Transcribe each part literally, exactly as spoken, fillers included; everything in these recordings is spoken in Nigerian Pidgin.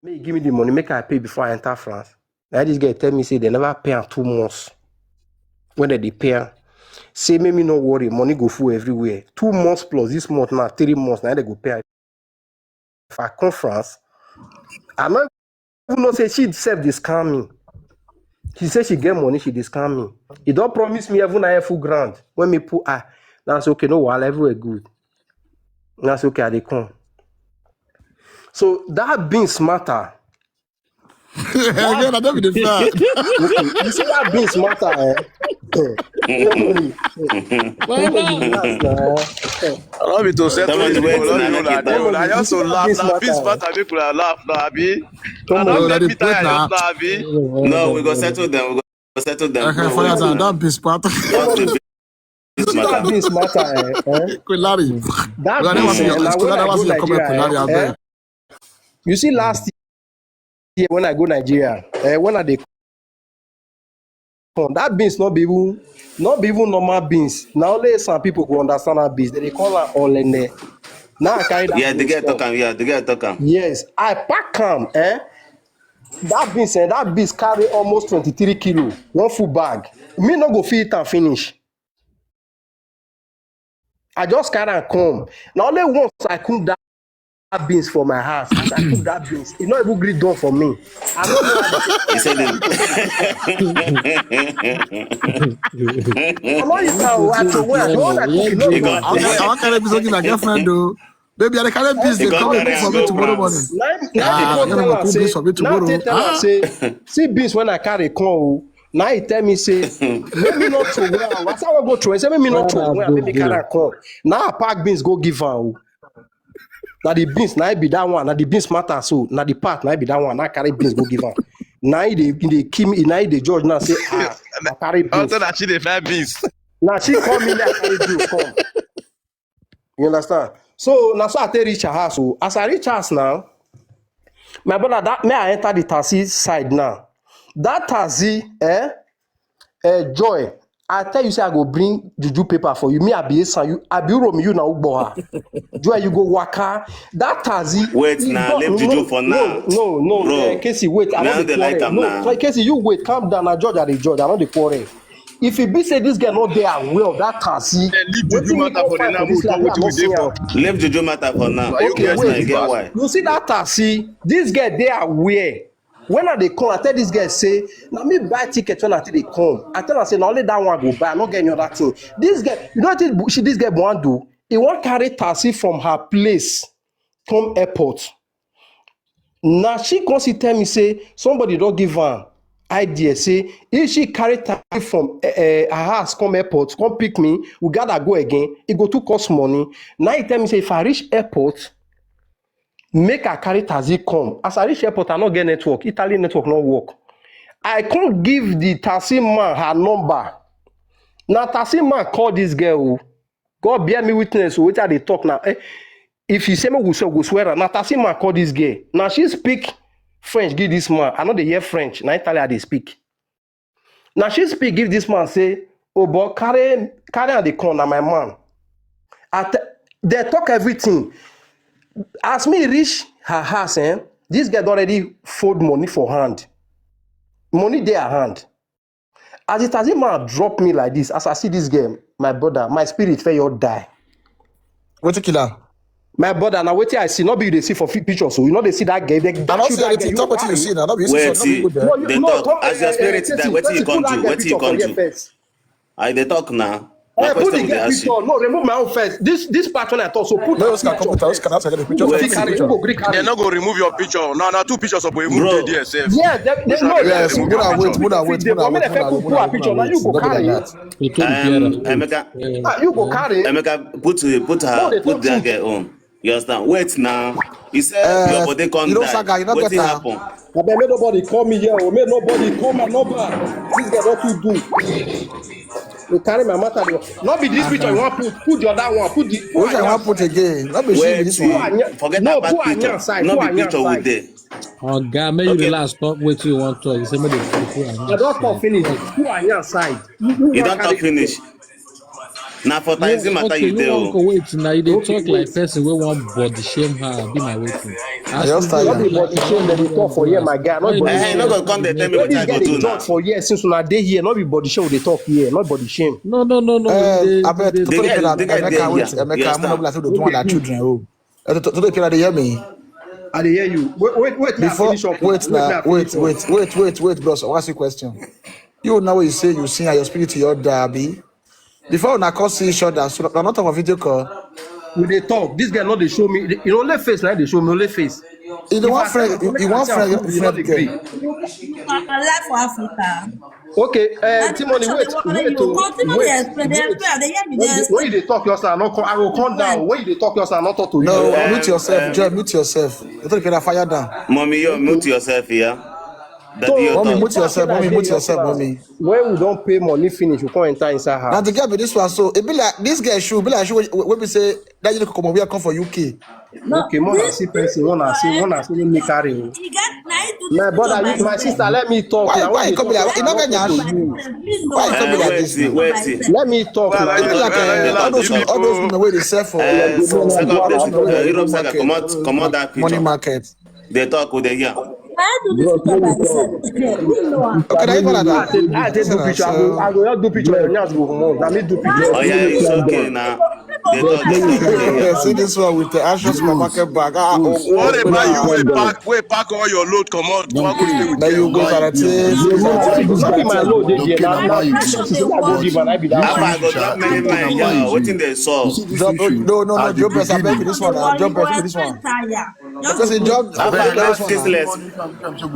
Make you give me the money, make I pay before I enter France. Now this girl tell me say they never pay am two months. When they dey pay am, say make me no worry, money go full everywhere. Two months plus this month now, three months now they go pay am. If I come France, I no even know say she sef dey scam me. She say she get money, she dey scam me. He don promise me heaven and earth full ground. When me put eye, now say okay, no wahala, everywhere good. Now say okay, I dey come. So that beans matter. Again, I don't be the fact. You see that beans matter, eh? Don't worry. Why not? Relax now. I love it to settle That this was people. wetin Love I you, no la. get They will am. like, just to laugh. This Now, peace matter. Matter, people are laugh now, abi. Don't I No, don't worry. that let is me tire better. just now, abi. No, we go settle them. We go settle them. Uh, No fire that, waiting. that beans part. That's the You beans see that matter. beans matter, eh? Eh? Kulari. That Because I never beans, see eh, your now because when I I never go see your comment, Nigeria, Kulari. eh, I eh? beg. You see last year when I go Nigeria, eh, when I dey come, that beans not be even not be even normal beans. Now only some people go understand that beans. They dey call am olene. Now I carry that Yeah, the beans girl talk come. am. Yeah, the girl talk am. Yes, I pack am, eh? That beans, eh, that beans carry almost twenty-three kilo, one full bag. Me no go fit eat am finish. I just carry am come. Now only once I cook that beans for my house. As I cook that beans, e no even gree done for me. I no know. He said it. I no eat am. I throw away. I throw all I cook. E no He go. gone. I want I want carry beans give my girlfriend though. Baby, I dey carry beans. He They gone come and carry cook for am me go tomorrow France. Morning. Now, now Ah, they I'm come gonna tell go am cook say, beans for me now tomorrow. they tell am Ah, say, see beans when I carry come. Oh. Now he tell me say, let me not throw away. As I wan go throw, he say make me not throw away. Make me carry am come. Now I pack beans go give am. Oh. Now the beans, now it be that one. Now the beans matter so. Now the part, now it be that one. Now I carry beans go give am. Now he dey he dey kill me. Now he dey judge now say ah, I carry beans. After that, she dey find beans. Now she call me. Now I carry beans come. You understand? So now so I take reach her house. So as I reach house now, my brother, that may I enter the taxi side now. That taxi, eh, eh, Joy, I tell you say I go bring juju paper for you. Me I be Esan, you I be Romeo, you na Ugboha. Joy, you go waka. That taxi. Wait e now, don- leave no, juju for no, now. No, no, Bro, eh, Casey, wait. I now no they dey like quarrel. am No, now. so Casey, you wait, calm down. I judge, I dey judge. I no dey quarrel. If e be say this girl no dey aware of that taxi, Eh, leave juju wetin me matter go for the find now. for Make this life, we I go wetin we see dey am. for. Leave juju matter for now. Why you Okay, guys Now you wait. get like why. You see that taxi? This girl dey aware. When I dey come, I tell this girl say, na me buy ticket when I take dey come. I tell her say na only that one I go buy. I no get any other thing. This girl, you know what she this girl wan do? He wan carry taxi from her place come airport. Now she come see tell me say somebody don give am idea say if she carry taxi from uh, her house come airport, come pick me, we gather go again, e go too cost money. Now he tell me say if I reach airport, make I carry taxi come. As I reach airport, I no get network. Italy network no work. I come give the taxi man her number. Now taxi man call this girl. Oh. God bear me witness. Oh, wetin I dey talk now. Eh, if you say me go swear, go swear. Now taxi man call this girl. Now she speak French. Give this man. I no dey hear French. Now Italy I dey speak. Now she speak. Give this man say, oh boy, carry carry am dey come. Na my man. I t- they talk everything. As me reach her house, eh, this girl don already fold money for hand. Money dey her hand. As the taxi man drop me like this, as I see this girl, my brother, my spirit fair your die. What you kill her? My brother, now wetin I see, not be you dey see for fi- picture, so you know they see that girl. They I dash don't you see that girl, anything. you Talk what you carry. see now. Not be Wait, some see, people there. No, you, they no, talk. come, As your eh, eh, spirit Casey, die, wetin Casey, you put come that do? girl Wetin you picture for come here do? First. I dey talk now. Na Eh, put question the we dey girl ask you. picture. No, remove my own first. This this part when I talk, so put No, her Oscar, come picture. put her. Oscar, that's a picture. Who go Wait, fit carry? Who go gree carry? They no go remove your picture. No, na two pictures of even Bro. dey there sef. Yeah, they, they Which one no, make they dem Yes, remove put your her, wait, picture? put her, wait, fit dey put her, go. Make wait, dem put her, first wait, put put her her, picture. wait, Now put you her, go wait, carry. put her. It could be Um, better. Emeka, Yeah. Ah, you go carry. Emeka, put uh, put No, her, they put talk that too. Girl on. You understand? Wait now. He said Uh, your body come you know, die. Saga, you not Wetin get her. Happen? Abeg, make nobody call me here. Oh. Make nobody call my number. This girl don too do. You carry my matter. Dey. Not be this picture you want put. Put the other one. Put the. Put Which I Anya. Want put again? Not be she Wait, this Put one. Anya. Forget No, about put picture. Anya side. No Put be Anya picture with side. there. Oga, make you Okay. Relax. Stop wetin you want talk. You say make the people I don talk finish. Put Anya side. You, you You wan don carry talk finish. Na for Taxi matter you dey o. Wait, now you dey talk like person wey wan body shame her, be my wetin. I just tell you. No be body shame, dem dey talk for here, my guy. No body shame. Eh, no go come dey tell me wetin I go do now. Talk for here since una dey here. No be body shame we dey talk here. No body shame. No, no, no, no. Eh, abeg, the guy dey here. Emeka, wait, Emeka, I'm not like to do one like children. Oh, to the people that dey hear me. I dey hear you. Wait, wait, wait. Before, wait now, wait, wait, wait, wait, wait, wait, bros. I ask you question. You know what you say. You sing your spirit to your derby. Before una come see each other, so una not talk for video call. We dey talk. This girl no dey show me. You know, only face na dey show me, only face. You dey wan friend, you wan friend girl. Life for Africa. Okay, uh, Timoni, wait, wait, wait. When you dey talk, your son, I go come down. When you dey talk, your son, I no talk to you. No, mute yourself, Joy, mute yourself. You take fire down. Mommy, you mute yourself here. Mommy, mute yourself, mommy, mute yourself, mommy. When we don pay money finish, we come enter inside house. Now the girl be this one, so it be like this girl shoe, be like shoe wey be say that you come over come for U K. Okay, more than see person, one I see, one I see me carry. My brother, my sister, let me talk. Why you come be like, you no get nyash? Why you come be like this? Wait, let me talk. It be like all those women wey dey sell for Europe side, comot that money market. Dey talk with the young. Okay, now you follow that. I dey do picture. I go, I go just do picture. Your nyash go comot. Na me do picture. Oh yeah, it's okay now. Dey talk, dey talk. See this one with the Action supermarket bag. Ah, oh, what about you? Wey pack, wey pack all your load comot. Now you go to the thing. No be my load dey there. Na, na precious is I go give and I be that. How I go drop many men? Yeah, wetin dey solve? No, no, no. Job person, I beg this one. Job person, this one. Because he drop. How about this one?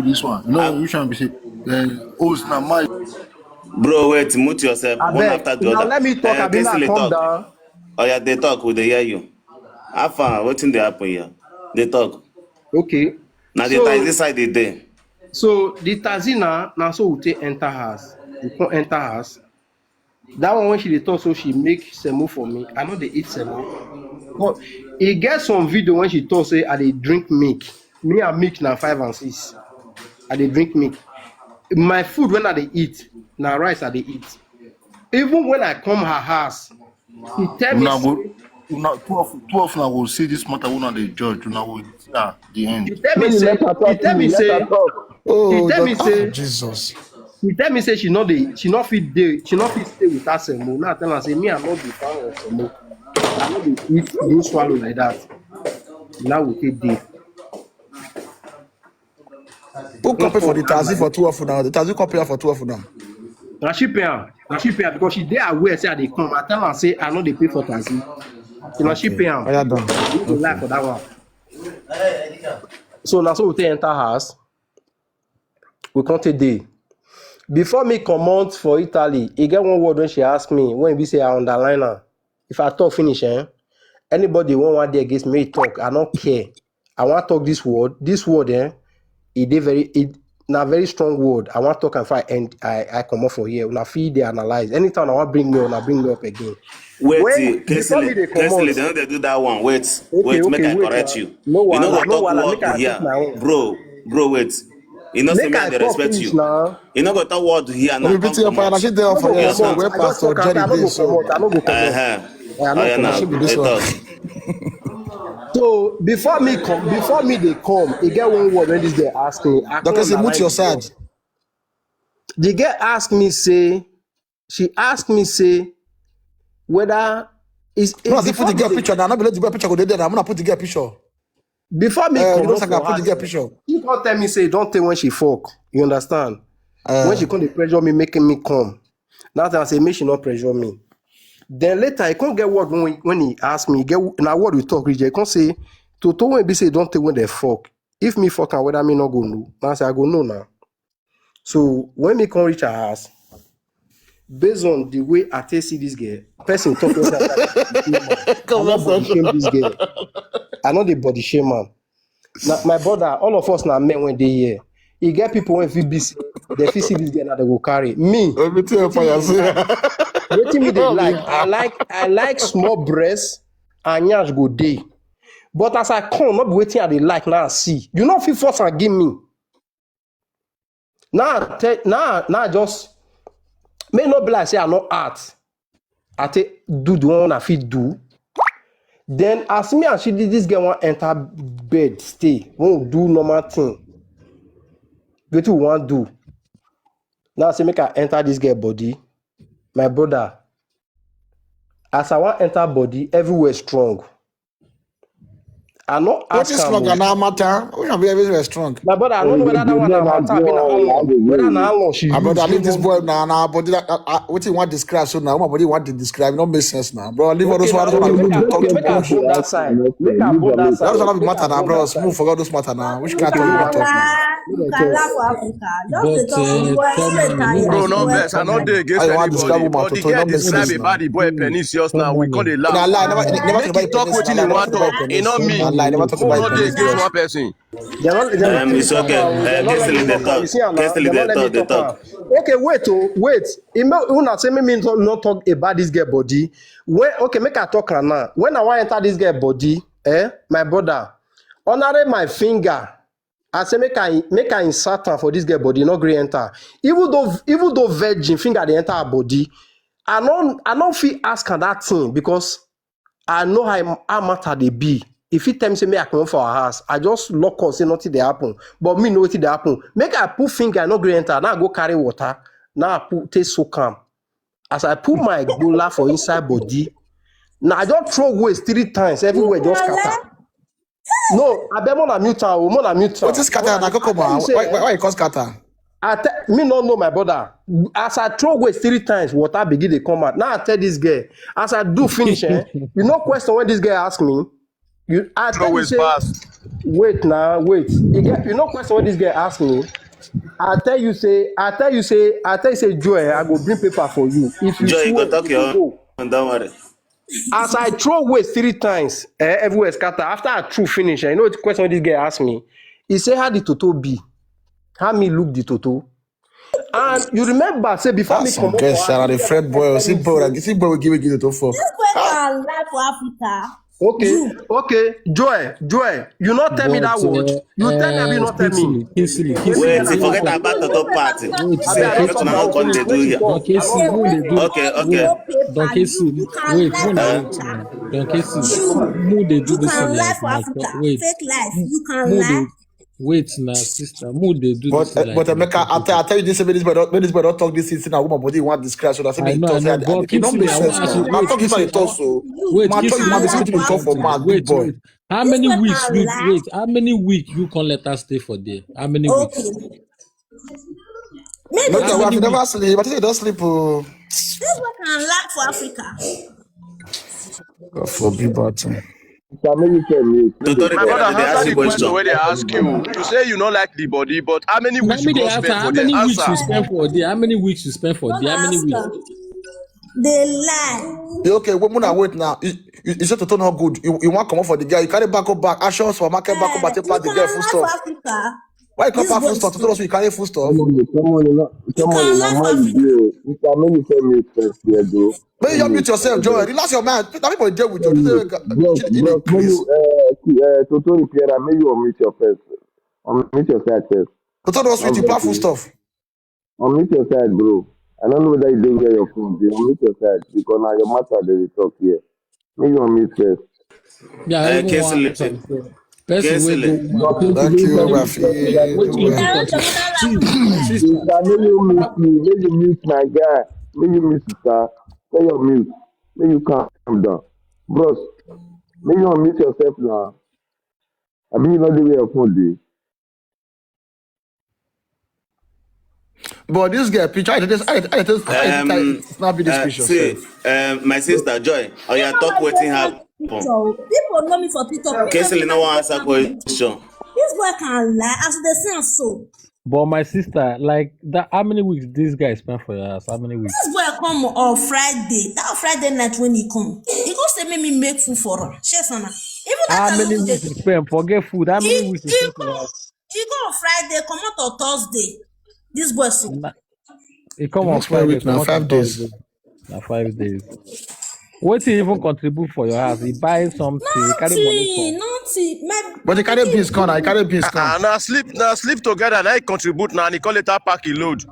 This one. No, you shouldn't be say. Then, oh, it's not my. Bro, wait, mute yourself. One after the other. Now let me talk. I be like, calm down. Oh yeah, dey talk. We dey hear you. How far? Wetin dey happen here? Dey talk. Okay. Now the taxi side dey dey. So the taxi now, now so we take enter house. We come enter house. That one when she dey talk, so she make semo for me. I no dey eat semo. But e get some video when she talk say I dey drink milk. Me and milk na five and six. I dey drink milk. My food when I dey eat, na rice I dey eat. Even when I come her house, she tell me. Una go, una two of, two of una go see this matter. Una dey judge. Una go see at the end. She tell me say, she tell me say, she tell me say, Jesus. She tell me say she no dey, she no fit dey, she no fit stay without semo. Now I tell her say me I no be fan of semo. I no dey eat, dey swallow like that. Now we take dey. Who come pay for the taxi for two of una? The taxi come pay for two of una. Na she pay am. Na she pay am because she dey aware say I dey come. I tell her say I no dey pay for taxi. So na she pay am. Oya done. No go lie for that one. So na so we take enter house. We come take dey. Before me comot for Italy, e get one word when she ask me, when e be say I underline am. If I talk finish, eh? Anybody wey wan dey against me, talk. I no care. I wan talk this word. This word, eh? E dey very, e na very strong word. I wan talk am before I end. I, I comot for here. Una fit dey analyze. Anytime una wan bring me, una bring me up again. Wait, Kingsley, Kingsley, dem no dey do that one. Wait, wait, make I correct you. You no go talk word here. Bro, bro, wait. You know say me I dey respect you. You no go talk word here now. You beat your fire. She dey for here. So where Pastor Jerry dey so. Uh-huh. Oya now, dey talk. So before me come, before me dey come, e get one word when this girl ask me. Doctor say mute your side. The girl ask me say, she ask me say whether is. No, as if put the girl picture now. No be let the girl picture go dey there now. I'm gonna put the girl picture. Before me comot for house, she come tell me say e don tey when she fuck. You understand? When she come dey pressure me, making me come. Now I say make she no pressure me. Then later, e come get word when, when e ask me, get, na word we talk reach. E come say, "Toto, when e be say e don tey when dem fuck. If me fuck am, whether me no go know." Now I say, "I go know now." So when me come reach her house, based on the way I take see this girl, person talk like that. I no body shame this girl. I no dey body shame am. Na my brother, all of us na men wey dey here. E get people wey fit be say, dem fit see this girl now, dem go carry. Me, everything wey fire say. Wetin me dey like? I like, I like small breast and nyash go dey. But as I come, no be wetin I dey like now I see. You no fit force am give me. Now, now, now, just may not be like say I no act. I take do the one I fit do. Then as me and she did, this girl wan enter bed stay, wan do normal thing. Wetin we wan do? Now I say make I enter this girl body. My brother, as I wan enter body, everywhere strong. I no ask am. Wetin strong na matter? We can be everywhere strong. My brother, I don't know whether that one na matter, be na how long. Whether na how long she use. My brother, leave this boy now. Now body that uh, uh, wetin you want describe so now? My body want to describe. No make sense now, bro. Leave all those ones. Make I go that side. Make I go that side. That doesn't matter now, bro. Move for all those matter now. Which can't talk about talk now. You can laugh for Africa. Just but, to talk uh, bro, no vex. I no dey against anybody. But the girl describe a bad boy penis just now. We call it laugh. Make he talk wetin he want talk. E no me. Who no dey against one person? Um, it's okay. Uh, Kingsley dey talk. Kingsley dey talk. Dey talk. Okay, wait, oh, wait. Una say make me no talk about this girl body. When okay, make I talk am now. When I wan enter this girl body, eh, my brother, honoring my finger. I say make I make I insert am for this girl body, no gree enter. Even though even though virgin finger dey enter her body, I no I no fit ask am that thing because I know how how matter dey be. If he tell me say me I comot for her house, I just lock up say nothing dey happen. But me know wetin dey happen. Make I put finger, I no gree enter. Now I go carry water. Now I put take soak am. As I put my gbola for inside body, now I just throw waste three times. Everywhere just scatter. No, I bet more than mute am. More than mute am. What is scatter? Na koko ma. Why why you call scatter? I te- me no know my brother. As I throw waste three times, water begin dey come out. Now I tell this girl, as I do finish, eh, you know question when this girl ask me. You I tell you say, wait now, wait. You get you know question when this girl ask me. I tell you say, I tell you say, I tell you say, Joy, I go bring paper for you. If you Joy, you go talk your own. Don't worry. As I throw waste three times, eh, everywhere scatter. After I threw finish, eh, you know the question this guy asked me? He said, how the toto be? How me look the toto? And you remember, say before me come up, the Fred boy, see boy, see boy, we give it toto for. This boy can lie for Africa. Okay, okay, Joy, Joy, you not tell me that word. You tell me, you not tell me. Kingsley, Kingsley, wait, forget about the top party. Wait, say, wait, what una come dey do here? Don Kingsley, who dey do? Okay, okay. Don Kingsley, wait, who na wait? Don Kingsley, who dey do this thing like that? Wait, fake life. You can lie. Wait na sister, who dey do this thing like that? But Emeka, I tell you this, this boy don talk this thing. Na woman body you want describe so that I know, I know. But Kingsley, I want ask you. Wait, Kingsley, I want ask you something. Wait, wait. How many weeks you wait? How many weeks you can let us stay for there? How many weeks? Okay. Maybe no, I never sleep. I think you don't sleep. Oh. This one can laugh for Africa. God forbid, but. Can you tell me? My brother, answer the question where they ask you. You say you don't like the body, but how many weeks you go spend for there? How many weeks you spend for there? How many weeks you spend for there? How many weeks? They lie. Okay, woman, I wait now. You, you, you said Toto not good. You, you want come up for the girl. You carry back up back. Action supermarket back up back. Take part the girl full stuff. Why you come back full stuff? Toto also you carry full stuff. Come on, come on, come on. Mama, you do. You can make me tell me first here, though. May you mute yourself, Joy. Relax your mind. That people deal with you. Bro, bro, may you, uh, uh, Toto Pierre, may you unmute your first. Unmute your side first. Toto don't sweet you. Back full stuff. Unmute your side, bro. I don't know whether you dey where your phone dey. Unmute your side because now your matter dey talk here. Make you unmute first. Yeah, I even want to say, person wey go. Thank you, Rafi. Wetin you fit contribute? Sister, make you mute me. Make you mute my guy. Make you mute, sister. Make you mute. Make you calm down, bros. Make you unmute yourself now. I mean, you know the way your phone dey. But this girl picture, I just, I just, I just, I just, um, snap this uh, picture. See, um, my sister Joy, oh yeah, talk wetin happen. People know me for TikTok. Kingsley no wan answer question. This boy can lie as they say so. But my sister, like that, how many weeks this guy spent for your house? How many weeks? This boy come on Friday. That Friday night when he come, he go say make me make food for him. Shey una. Even that how many weeks he spend? Forget food. How many weeks he spend for your house? He go on Friday, come out on Thursday. This boy so. He come on Friday, come out on Thursday. Na five days. Wetin he even contribute for your house? He buy something, he carry money for. Nothing. But he carry beans come, he carry beans come. Ah, na sleep, na sleep together, na he contribute, na he call later pack he load.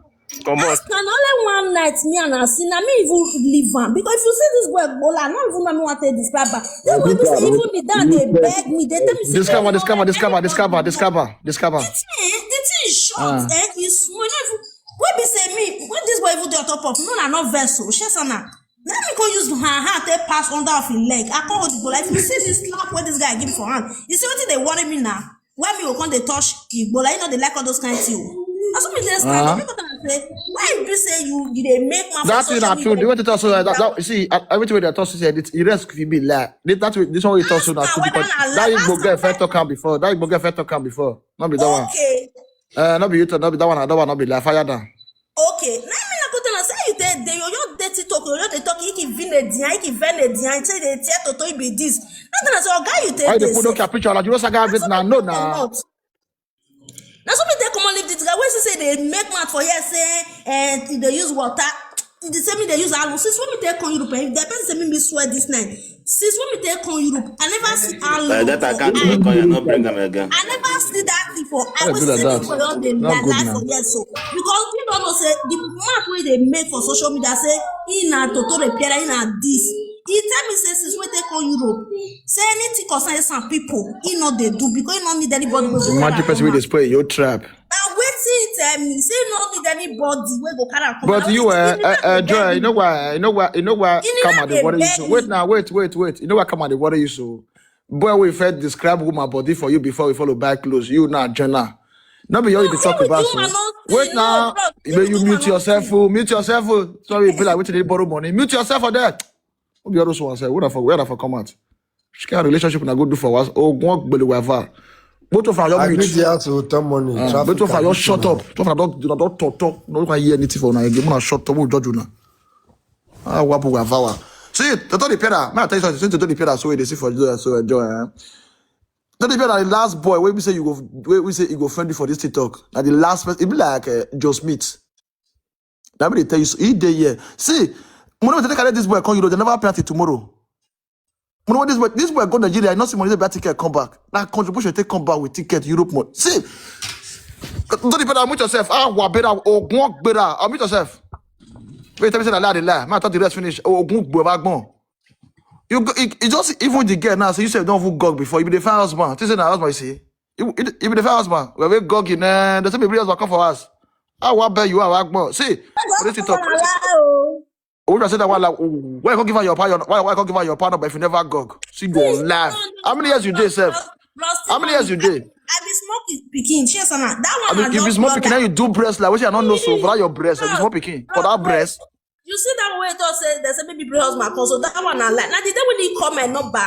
Comot. Na only one night me and I see, na me even leave am. Because if you see this boy Gbola, I no even know me want to describe am. This boy be say even me down dey beg me, dey tell me say, Discover, "No, discover, no, discover, no, discover, no." Discover, discover. The thing, the thing is short, Ah. Eh? It's small. Not even, wey be say me, when this boy even dey on top of, no, na not vex o, shey sana. Let me go use her hand take pass under of him leg. I come hold the Gbola. If you see this slap wey this guy give for hand, you see wetin dey worry me now? Why me go come dey touch Gbola? You know they like all those kind thing. As we dey stand, Ah. People come say, why you be say you you dey make man That for thing social na true. The media? Way they talk so that, that see, uh, everything wey they talk so say it, it rest if you be lie. That, that way, this one we talk so now. Ask True am because whether na that lie, Igbo ask girl am first talk whether am before. That Igbo girl first talk am before. Not be that one. Okay. Uh, not be you talk. Not be that one. That one not be lie. Fire down. Okay. Na me na go tell am say you dey dey yo yo dey TikTok yo yo dey talk iki vine dia iki vene dia say dey tear toto be this. Na tell am say oga you Why take they dey put say. okay picture like you don't saga Na with so now? me No, take now. Comot. Na so me take comot leave this guy wey see say dey make mouth for here say eh e dey use water. E dey say me dey use aloe. Since when me take come Europe, eh, if the person say me me swear this night. Since when me take come Europe, I never see aloe. Like that, I for can't eye. Call you, not bring them again. I never see that thing for. I Why will do like see that? This for all the Not good lie now. For yes so because we don't know say the mouth wey dey make for social media say he na toto repair he na this. He tell me say since we take on Europe, say anything concern some people he no dey do because he no need anybody wey go carry Imagine am person come with the out. Spray your trap. Na wetin he tell me say he no need anybody wey go carry am come out. But you, uh, uh, uh, Joy, you know why? You know why? You know why? He never Come on, they dey worry you beg so. me. Wait now, wait, wait, wait. You know why? Come on, they worry you so. Boy, we first describe woman body for you before we follow buy clothes. You now, Jenna. Not be all you dey No, talk see with about you, so. I no see Wait you, now, bro. See may with you you, I mute no yourself, see. Oh, mute yourself, oh. Sorry, be like wetin dey borrow money. Mute yourself for there. Who be all those ones? Where the fuck? Where the fuck come out? Which kind of relationship na go do for us? Oh, go gbele wava. Both of you are I mute. Greet you out to Tom Money. Uh, Traffic both of you are and shut Big up. Both of you don't, don't talk, talk. No one hear anything for now. You wanna shut up? Who judge you now? Ah, wapu wavawa. See, Toto the Pera. Man, I tell you something. Toto the Pera. So they see for you. So enjoy. Eh? Toto the Pera, the last boy. Where we say you go? Where we say you go friend you for this TikTok? And the last person, it be like uh, Joe Smith. That mean they tell you. So, he dey here. See, when they carry this boy come, you know they never pay until tomorrow. You know what this boy? This boy go Nigeria. I not see money to buy ticket. Come back. That contribution take come back with ticket Europe money. See, don't depend on yourself. Ah, wa better. Oh, go better. I'll meet yourself. Wait, tell me say I lie, they lie. Man, I thought the rest finish. Oh, go better. You, go- you, you just even the girl now. So you said don't even gog before. You be the fine husband. You say na husband. You see, you, you, you be the fine husband. We will gog in. Eh, the same be husband come for us. Ah, wa bet you are wa gbon. See, for this TikTok. Allow. Owo na say that one like, why you can't give her your power? Why, why you can't give her your power number if you never gog? See, go laugh. How many years you dey, sef? How many years you dey? I be smoking pikin. Shey sana. That I one mean, if you smoke pikin, now you do breast like, which I don't know so for that your breast, like, you smoke pikin for that breast. You see that way to say they say baby bring husband come. So that one I like. Now the day when he call my number,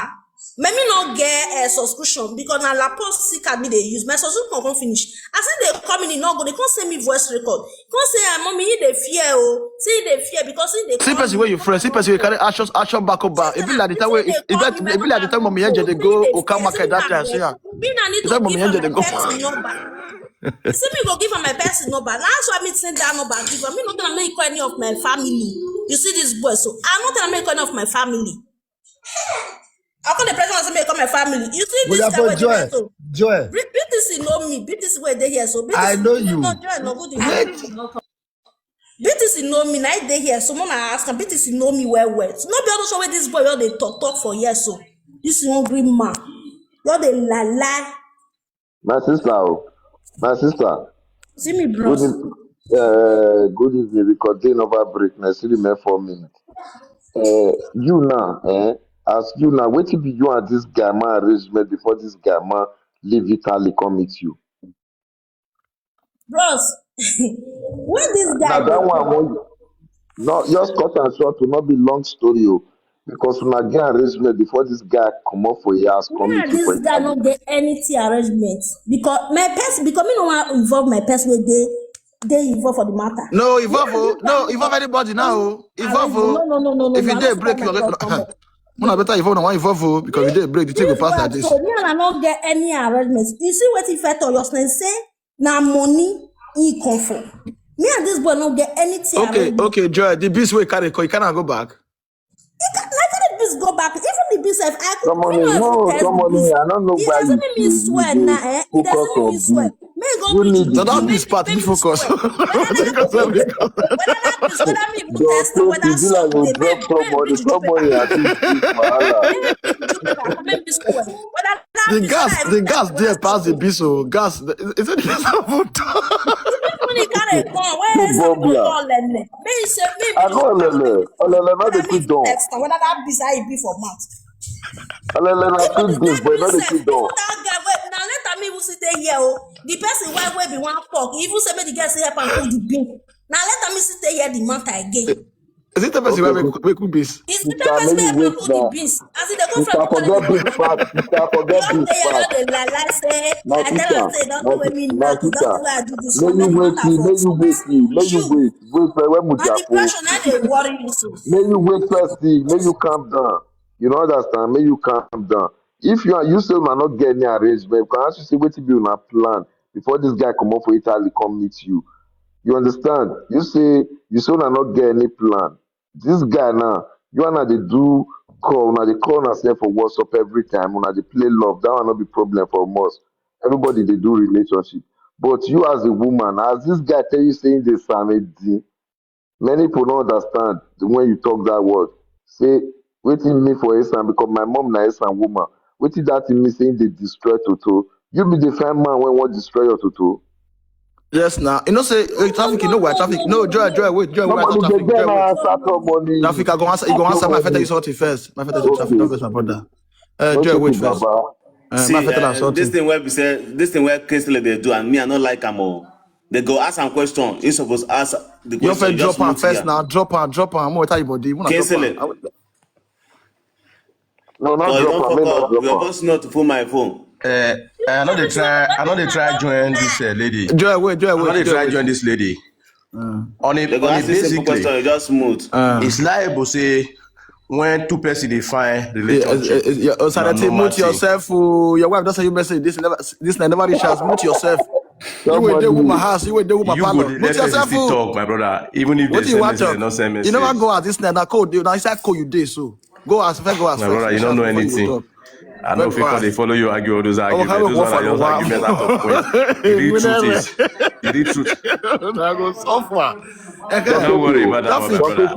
make me not get a subscription because na la post sick at me they use. My subscription come finish. I say they come in, he not go. They come send me voice record. Come say, ah, mommy, he dey fear oh. Say he dey fear because he dey See person where you friend, see person you carry action, action back up back. If you like the time where, if, if that, if you like the time mommy Angel they go Oka market that time, see her. Me na need Is to that mommy give her Angel my they go? Person number. You see me go give her my person number. That's why me send that number give her. Me not gonna make any of my family. You see this boy, so I'm not gonna make any of my family. I call the president and say, make come my family. You see We this are guy for with Joy. the so. Joy. B- BTC know me. BTC where they here so. BTC I know you. No, Joy, no good. BTC know me. Now they here. So when I ask him, BTC know me well well. So no be all the show where this boy all they talk talk for years so. This hungry man. All they lie lie. My sister, oh, my sister. See me, bro. Good, evening, uh, good evening. We continue over break. Now, still remain four minutes. Uh, you now, eh? As you now, wait till be you and this guy man arrangement before this guy man leave Italy come meet you. Bros, when this guy Now that one, when you, no, just cut and short to not be long story, oh, because una get arrangement before this guy come up for your house, come Yeah, meet you for this guy Italy. Not get anything arrangement because my person because me no want involve my person where they they involve for the matter. No, evolve, oh. No, evolve anybody now, oh. Evolve, oh. No, no, no, no, no. If you No, dey I'm not break, you gonna get. come up. Una better evolve now. Evolve, oh, because you dey break, the thing go This pass boy, like this. So me and I not get any arrangement. You see what if I tell your say na money he come for. Me and this boy not get anything. Okay, Arrangement. Okay, Joy. The beast way carry, you can't go back. He can, like the beast go back. Even the beast, if I could, Somebody, you know, no, if you test somebody, the beast, I don't know it why doesn't you, mean me you, swear you now. dey Eh? It focus doesn't mean on me swear. this. May you You need So that means part, be focus. Whether that be whether me Your test friend whether is like you drop somebody, somebody at this big wahala. Whether The gas, the gas there pass the biso. Gas, is it the gas of Money carry come. Where Good is Bobia. All me say me. I go olele. Olele, not the quick door. Test whether that visa e be for month. Olele, na quick this, but not the quick door. That guy, wait, now let me even sit there here. Oh. The person why we be one fuck. He even say me the girl say help and cook the bean. Now let me sit there here the month again. Is it the person where we, we cook this? Is the Mister person Many help and wait cook now. The beans? As they come Mister from Forget this part. Mister Forget Don't this they part. hear the lie, lie say, My I tell sister, her say, don't do my with me si- now, my don't do sister, where I do this. May One you day wait, one see, may house. you wait, see, may you wait, wait, wait, wait, But the Mujapo. pressure now they worry you so. May you wait first, see, may you calm down. You know understand? May you calm down. If you are you say una not get any arrangement, can ask you say wetin be una plan before this guy come up for Italy come meet you. You understand? You say you say una not get any plan. This guy now, you and I dey do call, una dey call una sef for WhatsApp every time, una dey play love. That one no be problem for us. Everybody dey do relationship. But you as a woman, as this guy tell you saying this Samedi, many people don't understand the when you talk that word. Say, waiting me for Esan because my mom na Esan woman. Waiting that thing me saying they destroy Toto. You be the fine man when want destroy your Toto. Yes, now. You know, say, hey, traffic, you know why traffic? No, Joy, Joy, wait, Joy, wait, Nobody traffic, dey get Joy, na wait. Answer somebody. Traffic, I go answer, you go answer my feta, you something first. My feta, you something first, my brother. Uh, Joy, wait first. Baba. Uh, See, my feta, uh, something. This thing where we say this thing where Kingsley they do and me I don't like am all. They go ask am question. He suppose ask the Your question. friend Just drop her mute first here. Now. Drop her, drop her. I'm gonna tell you, buddy. Wanna drop Kingsley. Her. No, Oh, not you drop don't am. fuck Make up. not drop Your am. voice not full my phone. Uh, I know they try. I know they try join this uh, lady. Joy, wait, Joy, I know wait. they Joy, try wait. Join this lady. On a, They go on a ask you simple basically, question. You just mute. Uh, it's liable say when two person dey find yeah, uh, relationship. uh, yeah, oh, Sarah, Na mute normal thing. Yourself. Oh, your wife doesn't you message this never this never reach us. Mute yourself. You will do Somebody woman mute. House. You will do woman You go parlor. dey Mute let person yourself. fit Oh. Talk, my brother. Even if What they you send want message, talk? They not send You never message. Go as this night. Now cold. Now inside cold you day so. Go as first. Go as My first. brother, you Finish don't as know before you anything. Talk. I know Well, if you call fast. they follow you argue all those Oh, arguments. how Those about ones are follow just one? Arguments out of point. The real We truth never- is, the real truth. I go suffer. Don't worry about that one, my Traffic. Brother.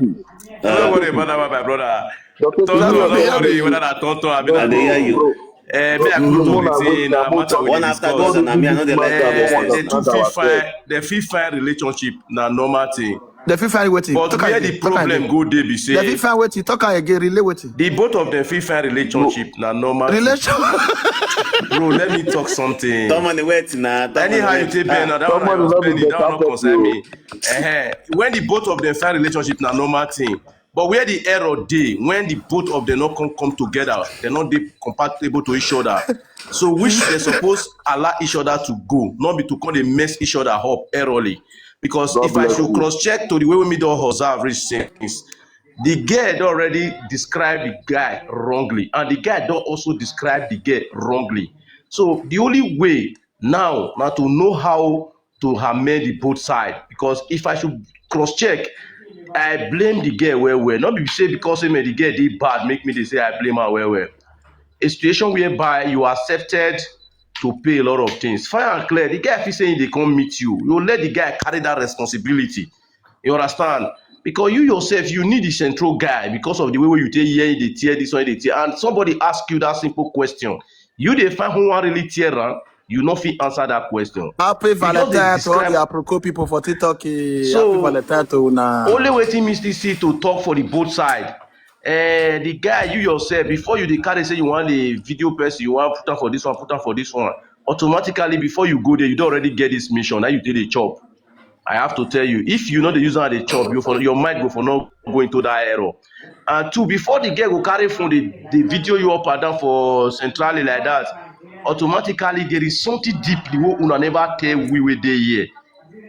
Doctor, Don't worry about that one, my brother. Doctor, Don't, Traffic, don't, don't yeah, worry yeah. whether that Tonto have been I at dey hear the you. Eh, me, I come to the thing, na matter we One after the discuss. other, na me, I know they like Eh, that. They too fit find, they fit find relationship na normal thing. They fit find waiting. But Talk where again, the talk problem again. Go dey be They fit say, find waiting. Talk again. Relay waiting. The both of them fit find relationship na normal thing. Relation. Bro, let me talk something. Someone wait now. Anyhow you take Ben, that one na your spending, that one no concern me. Eh, when the both of them find relationship na normal thing. But where the error dey, when the both of them not come come together, they not dey compatible to each other. So which they suppose allow each other to go, not be to come dey mess each other up early. Because if I should cross check to the way we don observe recent things, the girl don already describe the guy wrongly, and the guy don also describe the girl wrongly. So the only way now na to know how to amend the both side, because if I should cross check, I blame the girl well well. Not be say because say me the girl dey bad make me dey say I blame her well well. A situation whereby you accepted to pay a lot of things. Fine and clear, the guy fit say he dey come meet you. You let the guy carry that responsibility. You understand? Because you yourself, you need the central guy because of the way wey you take hear, dey tear this one, dey tear. And somebody ask you that simple question. You dey find who wan really tear am, you no fit answer that question. Happy You just dey Valentine to all describe the Aproko people for TikTok. Eh. So, Happy Valentine to una. Only wetin me still see to talk for the both side. Eh, the guy, you yourself, before you dey carry say you want the video person, you want put am for this one, put am for this one. Automatically, before you go there, you don already get this mission. Now you take the chop. I have to tell you, if you no dey use am dey chop, you for your mind go for no go into that error. And two, before the girl go carry phone, the, the video you up and down for centrally like that, automatically there is something deeply wey una never tell we wey dey here.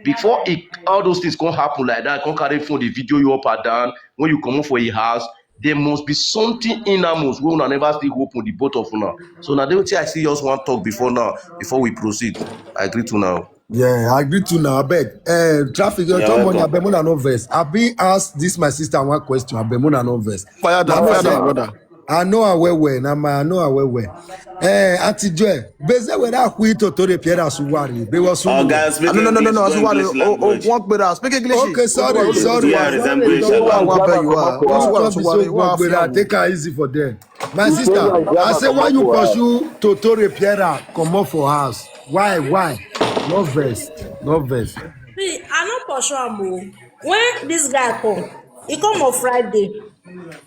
Before it, all those things come happen like that, come carry phone, the video you up and down, when you comot for a house, there must be something in Amos wey una never still open the both of una. So na the thing I see just wan talk before now, before we proceed. I agree to now. Yeah, I agree to now. I beg. Uh, traffic, your You're talk money, I welcome. beg, una no verse. I be asked this my sister one question. I beg, una no verse. Fire down, Mama fire say, down, brother. I know her well well. Na my, I know her well well. Eh, Auntie Joy, beze whether who to to the piera suwari. Be was Oga, speak No, no, no, no, English, no. go As what? English Oh, oh, language. One better. Speak English. Okay, sorry, sorry. Where is Sorry, English? sorry. One better. You are. Don't One talk better. so You are. Gbagbe, take her easy for them. My sister, I say why you pursue Totore Piera comot for house? Why, why? No vex, no vex. See, I no pursue am o. When this guy come, he come on Friday.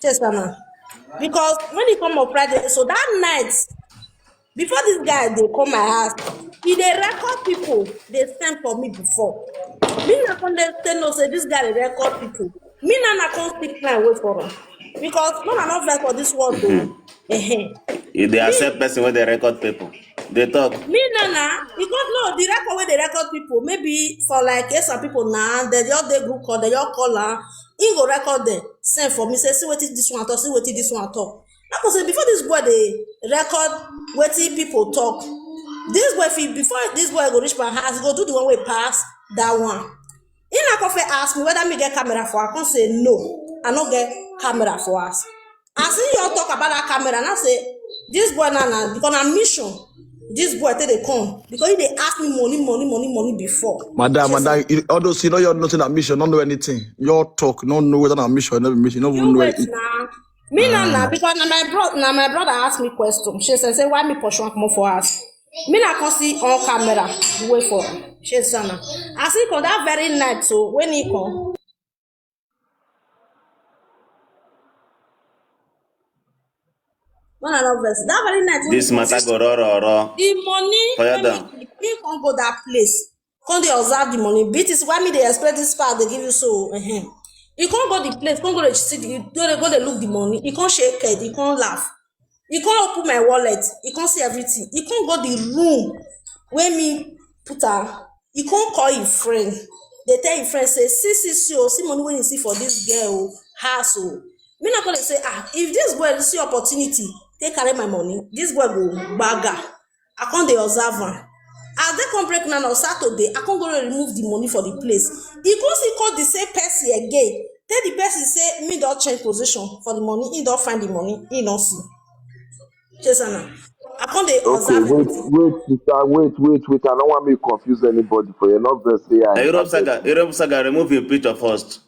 Chesana. Because when he come on Friday, so that night, before this guy dey come my house, he dey record people dey send for me before. Me na come dey say no say this guy dey record people. Me na na come stick line wait for am. Because no na no vex for this world o. Ehen. If they accept person when they record people, they talk. Me na na, e go no the record wey dey record people, maybe for like yes some people na they just dey group call, they just call am, he go record them, send for me say see wetin this one talk, see wetin this one talk. Na for say before this boy dey record wetin people talk, this boy fit before this boy go reach my house, he go do the one wey pass that one. He na come fit ask me whether me get camera for, I come say no, I no get camera for house. As he just talk about that camera, and I say this boy na na because na mission this boy take dey come because he dey ask me money, money, money, money before. Madam, Chesana. Madam, you, all those you know you're not in a mission, don't know anything. Your talk, no know whether I'm mission, never mission, no You know wait it. Now. Me na na because na my brother, na my brother ask me question. She say, say why me pursue am comot for house. Me na come see on camera, wait for am. She say na. As he come that very night, so when he come, when I love verse, that very night when This he come, matter go raw, raw, raw. the money Fire when down. he, he come go that place, come dey observe the money. B T C, why me dey expect this part they give you so? Uh-huh. He come go the place, come go dey see, the, go dey go dey look the money. He come shake head, he come laugh. He come open my wallet, he come see everything. He come go the room where me put am. He come call his friend. They tell his friend say, see, see, see, oh, see money when you see for this girl oh, house oh. Me not gonna say, ah, if this boy see opportunity, take carry my money. This boy go baga. I come dey observe am. As they come break now on Saturday, I come go remove the money for the place. He come see call the same person again. Tell the person say me don change position for the money. He don find the money. He no see. Chesana. I come dey Okay, observe wait, everything. Wait, sister, wait, wait, wait. I don't want me to confuse anybody for you. Not just say I. Hey, Europe Saga, Europe Saga, remove your picture first.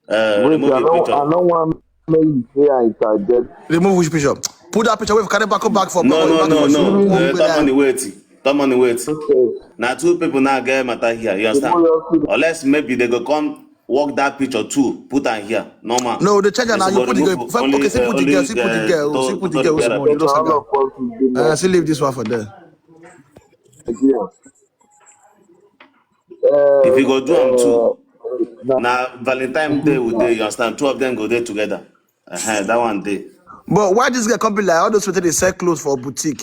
Uh, Wait, remove I your don't, picture. I don't want me to say I interject. Remove which picture? Put that picture. We've carried back, back for No, back, no, back no, for no. you. Uh, Remove that that. Money wait. That Money wait. Okay. Now two people now get matter here. You understand? Tomorrow, Unless maybe they go come work that picture too. Put on here. Normal. No, the change They now. You go Put the remove girl. First, only, okay, see uh, put the only, girl. See put the uh, girl. See to, put to the girl. the Small. parent. You know All something. of us will be Uh, like, see, leave this one for there. again. If you go do am too, Uh, now Valentine Day we dey. You understand? Two of them go there together. Uh-huh, that one day. But why this girl come be like all those people they sell clothes for boutique?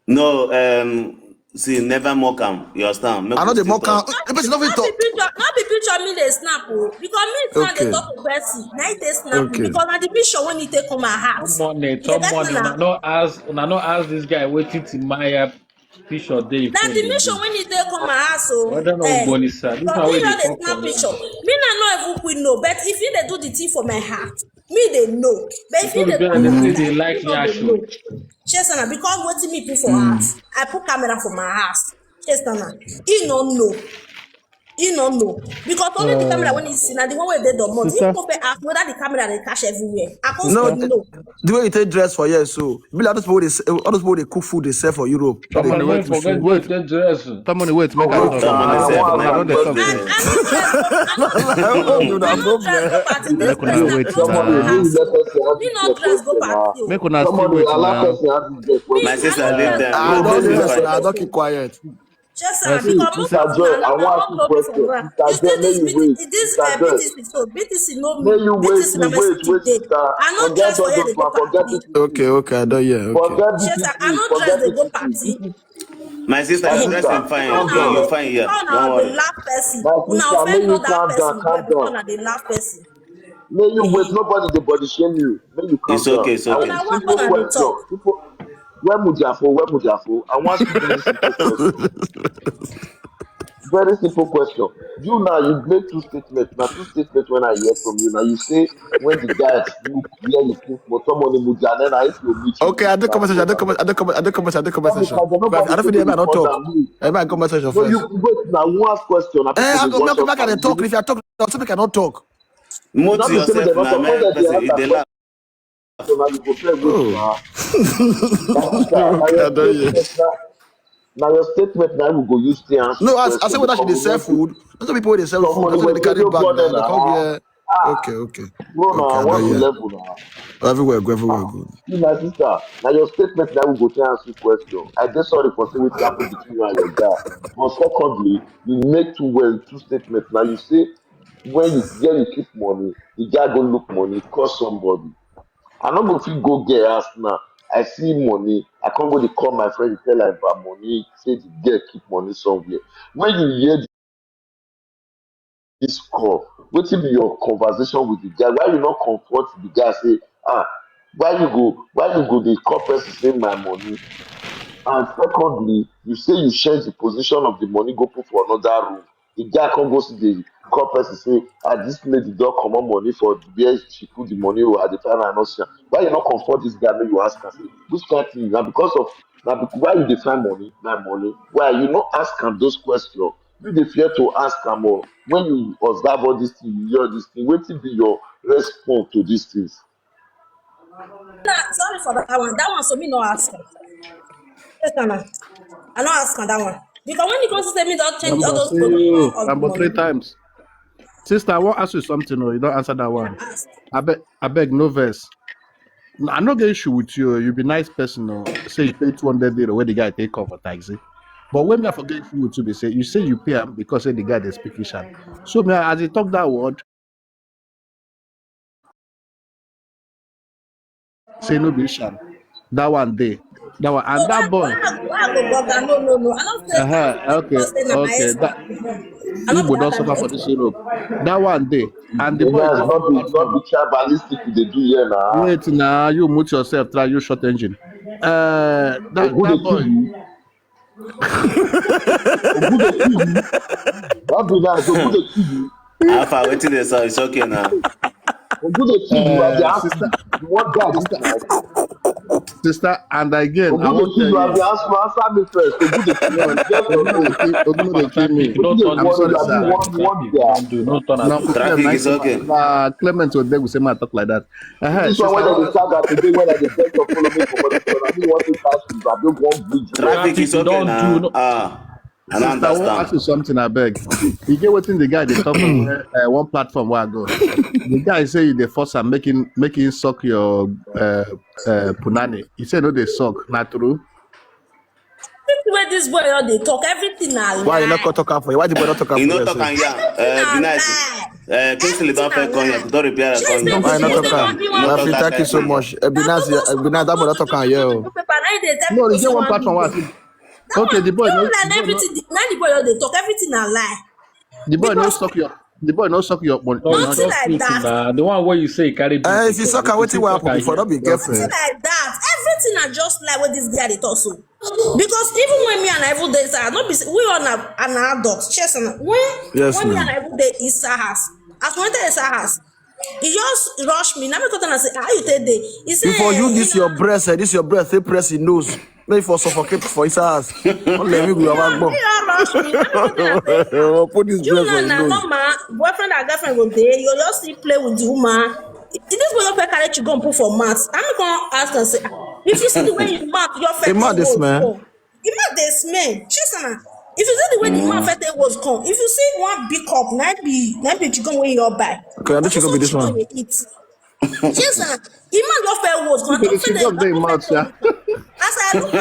No, um, see, never mock am. You understand? Make I know we the still mock am. talk. If person not fit Not talk. Be picture, not be picture me they snap oh. Because me now they Okay. Talk to Bessie. Now they snap me Okay. Because na the picture when he take come my heart. Someone, You get someone, now? Una no ask, una no ask this guy wetin Timaya picture dey Na phone the dey mission do. When he take come my house oh. Whether na Eh, Ogbonisa, this because one me wey no dey dey talk snap for picture. now. Me na no even quit no. But if he dey do the thing for my heart, me they know. But if he People dey be do like the say thing, they like me no dey know. Yasho. Chesana, because wetin me put for house, I put camera for my house. Chesana, he no know. He no know. Because only the camera when he see, na the one wey dey the month. He Sister. Come ask whether the camera they catch everywhere. I come No, say no. The way you take dress for here, so be like those people they sell, all those people they cook food they sell for Europe. They Someone Someone wait, forget wait, to take dress. Someone wait, make I Wait, talk. Someone I is don't there want for I don't now. dey talk I, finish. I no dress, I no dress. Oh, you I not no dress go problem. party. This Make una person wait close to Somebody my now. really house. let us have Me this no dress go question now. Party. Oh. Make una still Somebody wait allow now. Person have this question. My sister, leave them. I Leave don't those do people this. quiet. I don't keep quiet. Yes, sir. Yes. Because most Sister of Joy, una I na want one to blow me question. for ground. Sister Is Joy, this may this you B T, wait. is this Sister uh, Joy, B T C so? B T C no may me. you wait, B T C na you my wait, city wait, dey. sister. I no Forget dress for all here those dey go man, forget party. this. Okay, okay, I don't hear. Okay. Forget Yes, this. Sir. I no Forget dress dey go this. Party. My sister, My you dressing sister, fine. calm You, down. you fine here. Una Don't dey worry. laugh person. My Una sister, may offend you other calm down, person calm well before down. Una dey laugh person. May you wait. Nobody dey body shame you. May you calm It's down. okay, it's I okay. want Una what simple una dey question. Talk? People, where Mujafo? Where Mujafo? I want simple, simple question. Very simple question. You now, you make two statements. Now, two statements when I hear from you. Now, you say when the guy look, hear you think, but someone in Mujane, now if you meet. Okay, I do conversation. I do comment. I do comment. I do conversation. I do conversation. I don't feel I don't talk. I might conversation first. You wait now. One question. Eh, I go make make I talk. If I talk, I cannot talk. Mute yourself now. Person, if they laugh. So now you go play with now. Now your statement now we go use the answer. No, I, I say whether she dey sell food. Those people wey dey sell food. Those wey dey carry bag now. They come here. Ah. Okay, okay. No, no, okay, I want to level now. Everywhere go, everywhere go. See, my sister, now your statement now we go to answer question. I just sorry for saying what happened between you and your guy. But secondly, you make two well two statements. Now you say when you get you keep money, the guy go look money, call somebody. I no go fit go get house now. I see money. I can't go to call my friend, tell her about money, say the girl keep money somewhere. When you hear this call, wetin be your conversation with the guy? Why you not comfort the guy? Say, ah, why you go? Why you go? They call person say my money. And secondly, you say you change the position of the money, go put for another room. The guy come go see the call person say, ah, this lady don't come on money for where she put the money or at the time I not see. Why you not comfort this guy? Make you ask her. Say, which kind thing? Now because of now because why you dey find money? My money. Why you not ask him those questions? You dey fear to ask am more. When you observe all these things, you hear all these things, wetin be your response to these things? Nah, sorry for that one. That one, so me no ask am. Yes, Nana. I no ask am that one. Because when you come to say me don't change all those protocol of the money. Three times. Sister, I wan ask you something. Oh, you don't answer that one. Abeg, abeg, no vex. I no get issue with you. You be nice person. Oh. Say you pay two hundred euro where the guy take cover taxi. But when me I forget issue with you, be say you say you pay am because say the guy dey speak Ishan. So me as he talk that word, say no be Ishan. That one dey. That one and that boy. No, no, no. I don't say. Uh-huh. Okay, okay. That Igbo don suffer for this Europe. That one dey. And the boy is not be not be tribalistic they do here now. Wait now, you mute yourself. Try you short engine. Uh, that, that boy. That be nice. How far wetin dey so? It's okay now. Sister, and again, I want to tell you. Answer me first. Ogun dey kill me. I'm sorry, sir. Traffic is okay. Clement will beg we say man talk like that. Uh-huh, this one when I dey tag her today when I dey beg to follow me for body, so I didn't want to pass you. I don't want bridge. Traffic is okay now. Ah. I don't understand. Sister, I wan ask you something, I beg. You get wetin the guy dey talk on uh, one platform where I go. The guy say you dey force am making making suck your uh, uh, punani. He say no dey suck. Na true. Where this boy all dey talk, everything na lie. Why you not talk am for you? Why the boy not talk am for you? He not talk am, yeah. Uh, be nice. Uh, Kingsley don first come here. Don repair am come here. Why you not talk am? Thank you so much. Uh, be nice. Uh, be nice. That boy not talk am here. No, you get one platform. What? Okay, the boy. No, like everything. Now the boy all dey talk. Everything na lie. The boy no suck your. The boy no suck your money. Nothing like that. The one where you say carry. Uh, if you suck, wetin will happen before? Not be girlfriend. Nothing like that. Everything I just like what this guy dey talk so. Because even when me and I even dey inside, not be we all na an adult. Chess and when yes, when me and I even dey inside house, as we enter inside house, he just rush me. Now me come and say, how you take dey? He say, before you this your breast, eh, this your breast, say press his nose. Make for suffocate for his house. Don't let me go. He rush me. Put this breast on his nose. Normal boyfriend and girlfriend go dey. You just still play with the woman. This boy don't carry you go and put for mat. I'm gonna ask and say, if you see the way you mouth, your face. He mad this man. He mad this man. Chesana. If you see the way the man face was come, if you see one big cup, na be na be chicken wey you buy. Okay, I don't think be this one. Chesana. He man just fell was come. As I look,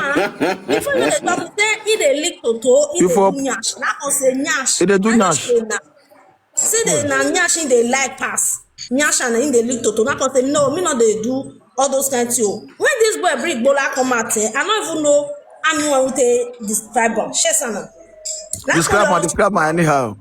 before you dey talk, say he dey lick toto, he dey nyash. Na o say nyash. He dey do nyash. See the na nyash in the like pass. Nyash and in the lick toto. Na come say no, me not dey do all those kind thing. When this boy bring bola come out, eh, I don't even know how me want to describe am. Chesana. Describe am, describe am anyhow.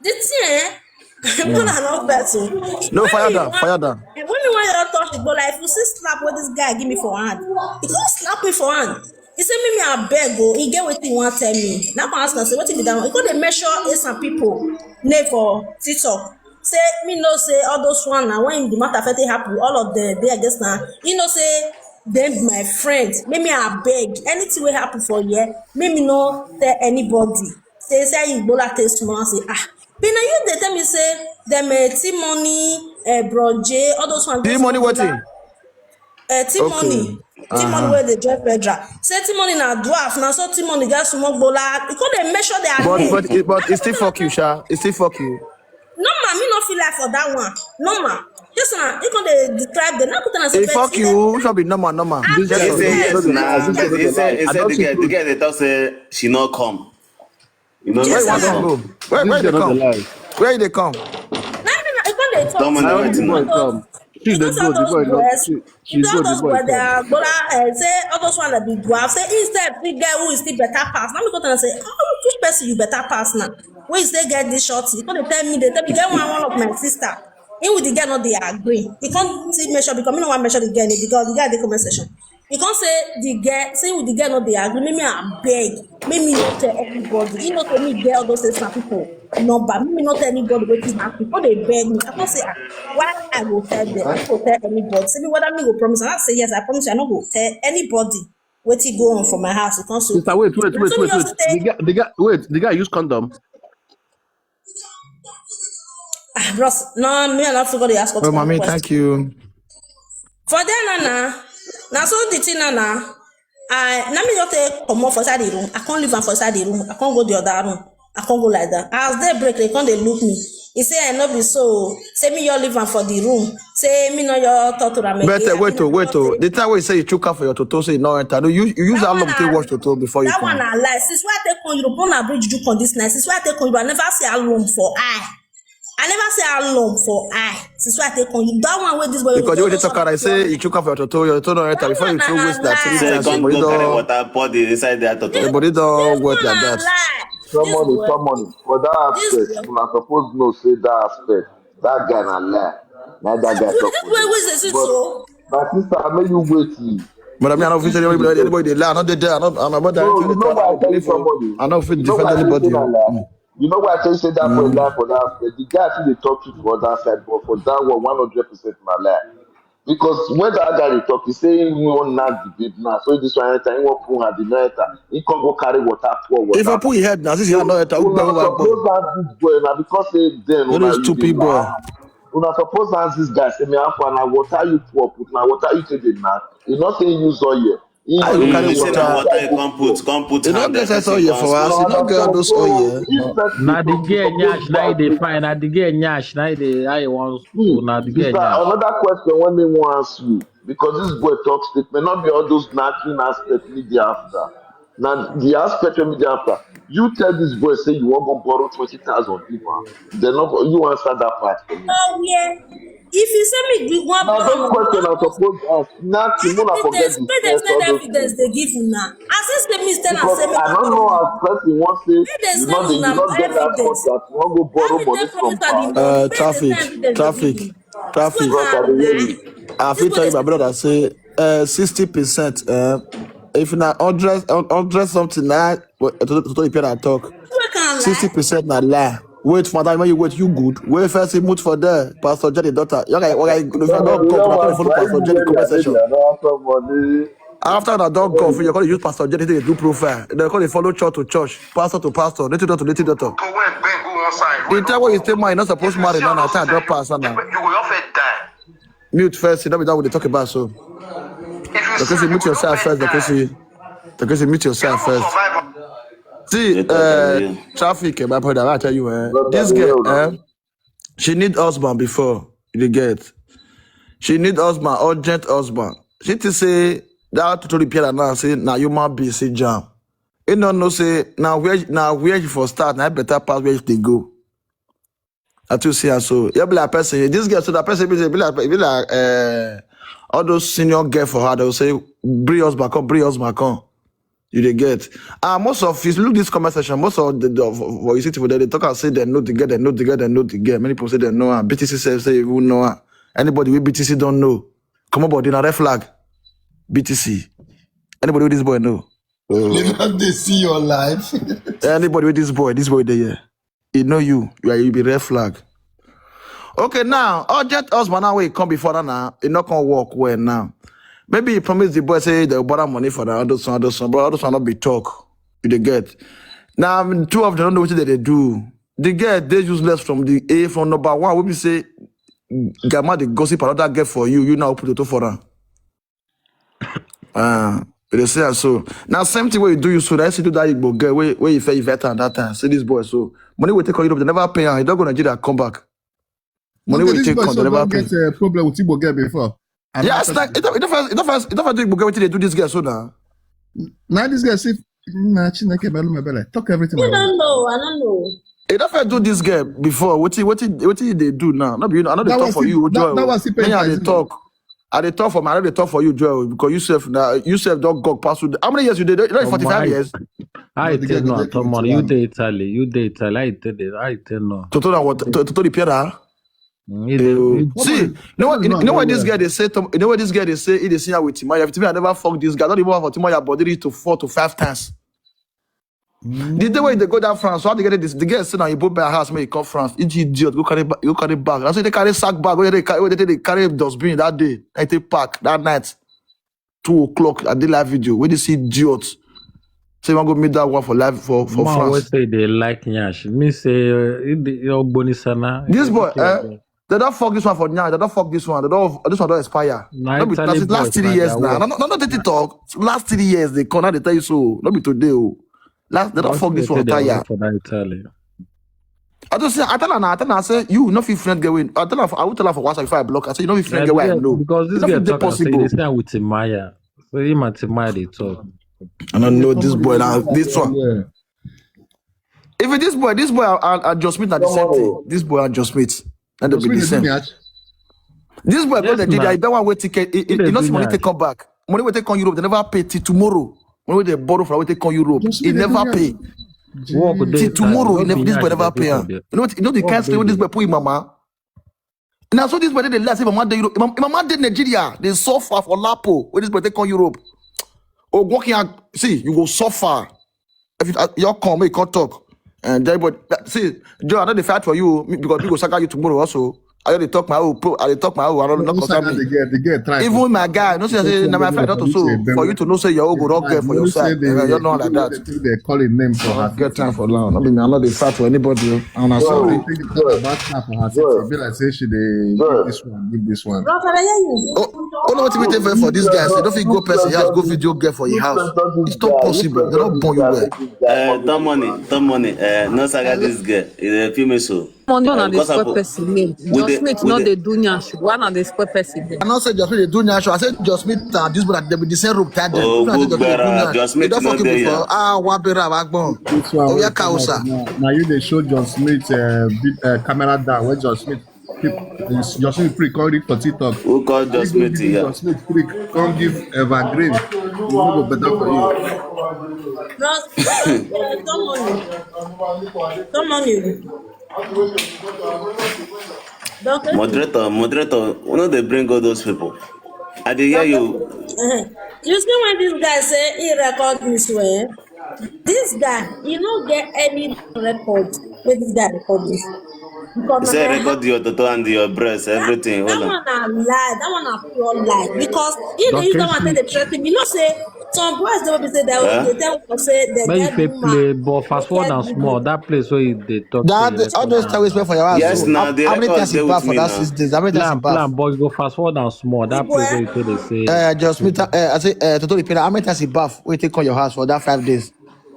The thing, eh? People are not person. No, fire down, fire down. When me when you touch the bola, if you see slap what this guy give me for hand, he come slap me for hand. He say, "Me, me, I beg, oh, he get wetin he wan tell me." Now I ask am say, "Wetin be that one?" He go dey measure some people name for TikTok. Say, "Me know say all those one na when the matter fit happen, all of them dey against na." He know say dem be my friend. "Me, me, I beg, anything wey happen for here, me, me no tell anybody." Say, say Igbola take small and say, "Ah, be na you dey tell me say dem, eh, T-Money, eh, Bro J, all those one." T-Money wetin? Eh, T-Money. Okay. T-Money, uh-huh, wey dey join Federal. Say T-Money na dwarf, na so T-Money get small gbola. He come dey measure their name. But, but, but he still fuck you, sha. He still fuck you. No, ma, me no feel like for that one. No, ma. Yes, na. He come dey describe the, na put am as a... He fuck you. Which one be normal, normal? He say, yes, na. He say, he say the girl, the girl dey talk say she no come. You know, where you wan go? Where, where they come? Where they come? Na me na, e come dey talk. Don't mind the boy come. She dey go, the boy no. She, she go, the boy come. They are gbola, eh, say all those one that be dwarf. Say instead, the girl who is still better pass. Now me go tell am say, "Oh, which person you better pass now?" Wey you say get this shorty? He come dey tell me, dey tell me, get one, one of my sister. He with the girl no dey agree. He come still measure because me no wan measure the girl name because the girl dey comment section. He come say the girl, say with the girl no dey agree. Make me abeg, make me no tell anybody. He no tell me get all those things na people number. Make me no tell anybody wetin happen. He come dey beg me. I come say, "Ah, why I go tell them? I no go tell anybody." Say me whether me go promise. I say, "Yes, I promise you, I no go tell anybody wetin go on for my house." He come say, sister, wait, wait, wait, wait, wait. The guy, the guy, wait, the guy use condom? Ah, bros, no, me, I no fit go dey ask. Oh, mommy, thank you. For there, na, na, na so the thing, na, na. I, na me just take comot for inside the room. I come leave am for inside the room. I come go the other room. I come go like that. As day break, they come dey look me. He say, "I no be so." Say me, you leave am for the room. Say me, no, you talk to am again. But, uh, wait, oh, wait, oh. The time wey you say you chook am for your toto, say you no enter. No, you, you use how long take wash toto before you come? That one na lie. Since why I take on you, burn a bridge do come this night. Since why I take on you, I never see how long for eye. I never say how long for eye. Since why I take on you. That one wey this boy, because you dey talk, I say you chook am for your toto, your toto no enter. Before you throw waste that three times, go carry water pour the inside their toto. The body don wet like that. Somebody, somebody for that aspect, una suppose know say that aspect, that guy na lie. Na that guy talk for you. But my sister, make you wait. But I mean, I don't fit tell anybody, anybody dey lie. I no dey there. I no, I'm about that. No, you know why I tell you somebody? I no fit defend anybody. You know why I tell you say that boy lie for that aspect? The guy fit dey talk truth for that side, but for that one, one hundred percent na lie. Because when that guy dey talk, he say he wan knack the babe now. So this one enter, he wan put her, the no enter. He come go carry water, pour water. If I put your head now, since you no enter, una suppose ask this boy now because say then una stupid boy. Una suppose ask this guy, say, "Me, how far na water you pour put? Na water you take dey knack?" You no say use oil. How you carry water? Water you come put, come put. You no get sense oil for us. You no get all those oil. Na the girl nyash, na e dey fine. Na the girl nyash, na e dey, how you wan school, na the girl nyash. Another question wey me wan ask you, because this boy talk statement, not be all those knacking aspect me dey after. Na the aspect wey me dey after. You tell this boy say you wan go borrow twenty thousand give am. Then no, you answer that part for me. Oh, yeah. If you say me we wan borrow, na those questions I suppose ask. Nothing, una forget the first, all those things. Evidence dey give una. As if say me tell am say me, because I no know as person wan say you no dey, you no get that contract, you wan go borrow money from bank. Uh, traffic, traffic, traffic. I fit tell you, my brother, say, uh, sixty percent, uh, if na hundred, hundred something, na, to, to, to, to talk, sixty percent na lie. Wait for that, when you wait, you good. Wait first, you mute for there. Pastor Jenny daughter. Young guy, young guy, if you don't come, I don't follow Pastor Jenny comment section. After that, don't come. You call use Pastor Jenny to do profile. They call it follow church to church, pastor to pastor, little daughter to little daughter. The time when you stay, man, you not supposed to marry now. Time don't pass now. You will not die. Mute first, you know that we dey talk about so. Because you mute yourself first, because you, because you mute yourself first. See, uh, traffic, eh, my brother, I tell you, eh, this girl, eh, she need husband before you dey get. She need husband, urgent husband. She to say that to repair now, say na human being say jam. You no know say now where, now where you for start, now better pass where you dey go. I too see her so. You be like person. This girl, so that person be, be like, be like, uh, all those senior girl for her. They will say, "Bring us back up, bring us back on." You dey get. And most of, if you look this comment section, most of the, the for, for you see people there, they talk and say they know the girl, they know the girl, they know the girl. Many people say they know her. B T C say, say you know her. Anybody with B T C don't know. Come on, body, na red flag. B T C. Anybody with this boy know? They don't they see your life. Anybody with this boy, this boy there, yeah. He know you. You are you be red flag. Okay, now urgent husband now wey come before that now, it not gonna work well now. Maybe he promised the boy say they'll borrow money for that other son, other son, but other son not be talk. You dey get. Now two of them don't know what they, they do. The girl they useless from the A from number one. We be say, Gama the gossip another girl for you. You now put it for her. Uh, they say so. Now same thing where you do you so that you do that Igbo girl where where you fair you veteran that time. See this boy so money will take on Europe. They never pay her. He don't go Nigeria come back. Money Okay, will this take boy on. They so never don't pay. Get a problem with Igbo girl before. And Yes, that like it don't it don't first it don't first it don't first do Igbo girl what they do this girl so now. Now this guy say, nah, Chineke, Balu, my belly. Talk everything. I My don't know. I don't know. It don't first do this girl before. What he what he what he they do now? Not be you know. I know they That talk was for it. You, That, Joel. that was it. Me, I they Person. Talk. I they talk for me. I know they talk for you, Joel, because Yusuf now Yusuf don't go past. How many years you did? Like Omo, forty-five I years. I No, the girl tell go no take at all, me man. to You one. Dey Italy, you Dey Italy. I tell the I tell no. Toto na what? Toto the Piera. Mm, you dey- you- See, Woman, you know what? woman You not know know what this well. Girl they say? Tom- You know what this girl they say? If they see her with Timaya, if Timaya never fuck this girl, not even for Timaya body to four to five times. The day when they go down France, so how they get this? The girl sit down, you both by her house, make you come France. It's idiot, go carry ba- go carry bag. That's why they carry sack bag. Where they carry, where they, they carry dustbin that day. I take pack that night, two o'clock. I did live video. Where this idiot? Say you want go meet that one for live for for Man, we France. Say they like nyash. Me say uh, it dey- your Gboni Sana. This It boy, dey eh? there. They don't fuck this one for now. They don't fuck this one. They don't. This one don't expire. Na No be Italy last, last boys three na years their now. work. No, no, no, they talk. Last three years they come now. They tell you so. Not be today. Oh. Last they don't But fuck this they one take their tire. Work for that Italy. I just say I tell her now. I tell her I say you no fit friend get win. I tell her for, I will tell her for WhatsApp if I block. I say you no fit friend Na get where I the girl- know. Because this It's not girl fit dey talk and say possible. They say with Timaya. So him and Timaya they talk. I don't know this boy now. This one. Yeah. Even this boy, this boy and, and Joe Smith are the same thing. This boy and Joe Smith, and they'll be the Just same. Match. This boy go Yes, Nigeria, na. he buy one way ticket. He, he, He he dey not do money nyash. Take come back. Money will take come Europe. They never pay till tomorrow. Money will they borrow for will take come Europe. Just He Smith dey never do pay. Nyash. Work Jeez. dey Till Italy. Tomorrow. No He be never, this boy nyash never they pay. do Her. for there. You know what? You know the Work kind dey of this there. Boy put him mama. Now so this boy they last. If mama dey Europe, mama, mama dey Nigeria. They suffer for Lapo. When this boy take come Europe, oh working out. See, you go suffer. If you, uh, you come, you come talk. And then, but that- see, Joe, I know they fight for you me- because people saga you tomorrow also. I know they talk my own. Pro- I they talk my own. I don't know. Who Concern saga me. The girl, the giry try. Even my guy, no say say na my friend also. So for you to know say your own go not get for your side. You know, you're not like that. They call him name for her. Get time for now. No be me. I know they fight for anybody. I'm not sorry. Take the talk about her for her. Be like say she dey give this one, give this one. Bro, can I hear you? Oh, oh no, what we take for this guy? Say don't fit go person house, go video girl for your house. It's not possible. They're not born you well. Uh, Tom money, Tom money. Uh, no saga this girl. It's a female so. Money Uh, na dey because I spoil put- person name. with the- Just make with no the- dey do nyash. Why na dey spoil person name? I not say Joe Smith they do nyash. I said Joe Smith and this brother they be the same room. Tell them. Oh, If I say good they do brother. nyash, Joe they Smith don't no fuck you dey before. here. Ah, what brother, backbone. This one Oh, wey yeah, come out Kausa. now. Now you dey show John Smith uh, big, uh, camera down. Where John Smith, John Smith free come read for TikTok. Who called Joe You go Smith give here? John Smith free come give Evergreen. It no go better for you. Bros, come on. Come on, you. Don't take Moderator, moderator, you know they bring all those people. I dey hear you. Uh-huh. You see when this guy say he record this way? This guy, he no get any record. When this guy record this, You say record your toto and your breast, everything. That Hold on. One na lie. That one na pure lie. Because he dey use that one take dey threaten me. You know say some boys dey be say they Huh? dey tell us say they When you get pay woman. Play, but fast forward and small. That place where you dey talk. That Say you all record those am. time we spend for your house. Yes, So, now how, the how many record times dey he with bath for me that now. Six days? How many times he Plan, bath? Plan, boys go fast forward and small. That place where you take dey say. Uh, Joe Smith, uh, I say, uh, Toto Pina, how many times he bath? We take on your house for that five days.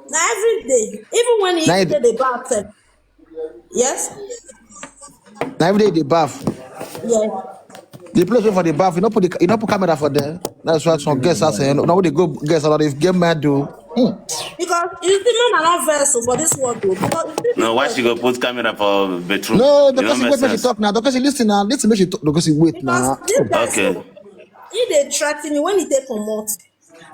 Na every day, even when he Na dey the bath. Eh. Yes. Now every day they bath. Yes. The place where for the bath, you not put the, you not put camera for there. That's why some guests are saying, no, they go guests are if game mad do. Hmm. Because you see, man, I not vessel for this world though. Because you see No, why this she go put camera for bedroom? No, You know, because he make wait when she sense. Talk now. Because he listen now. Listen when she talk. Because he wait Because now. this guy Okay. so, he dey threaten me when he take comot.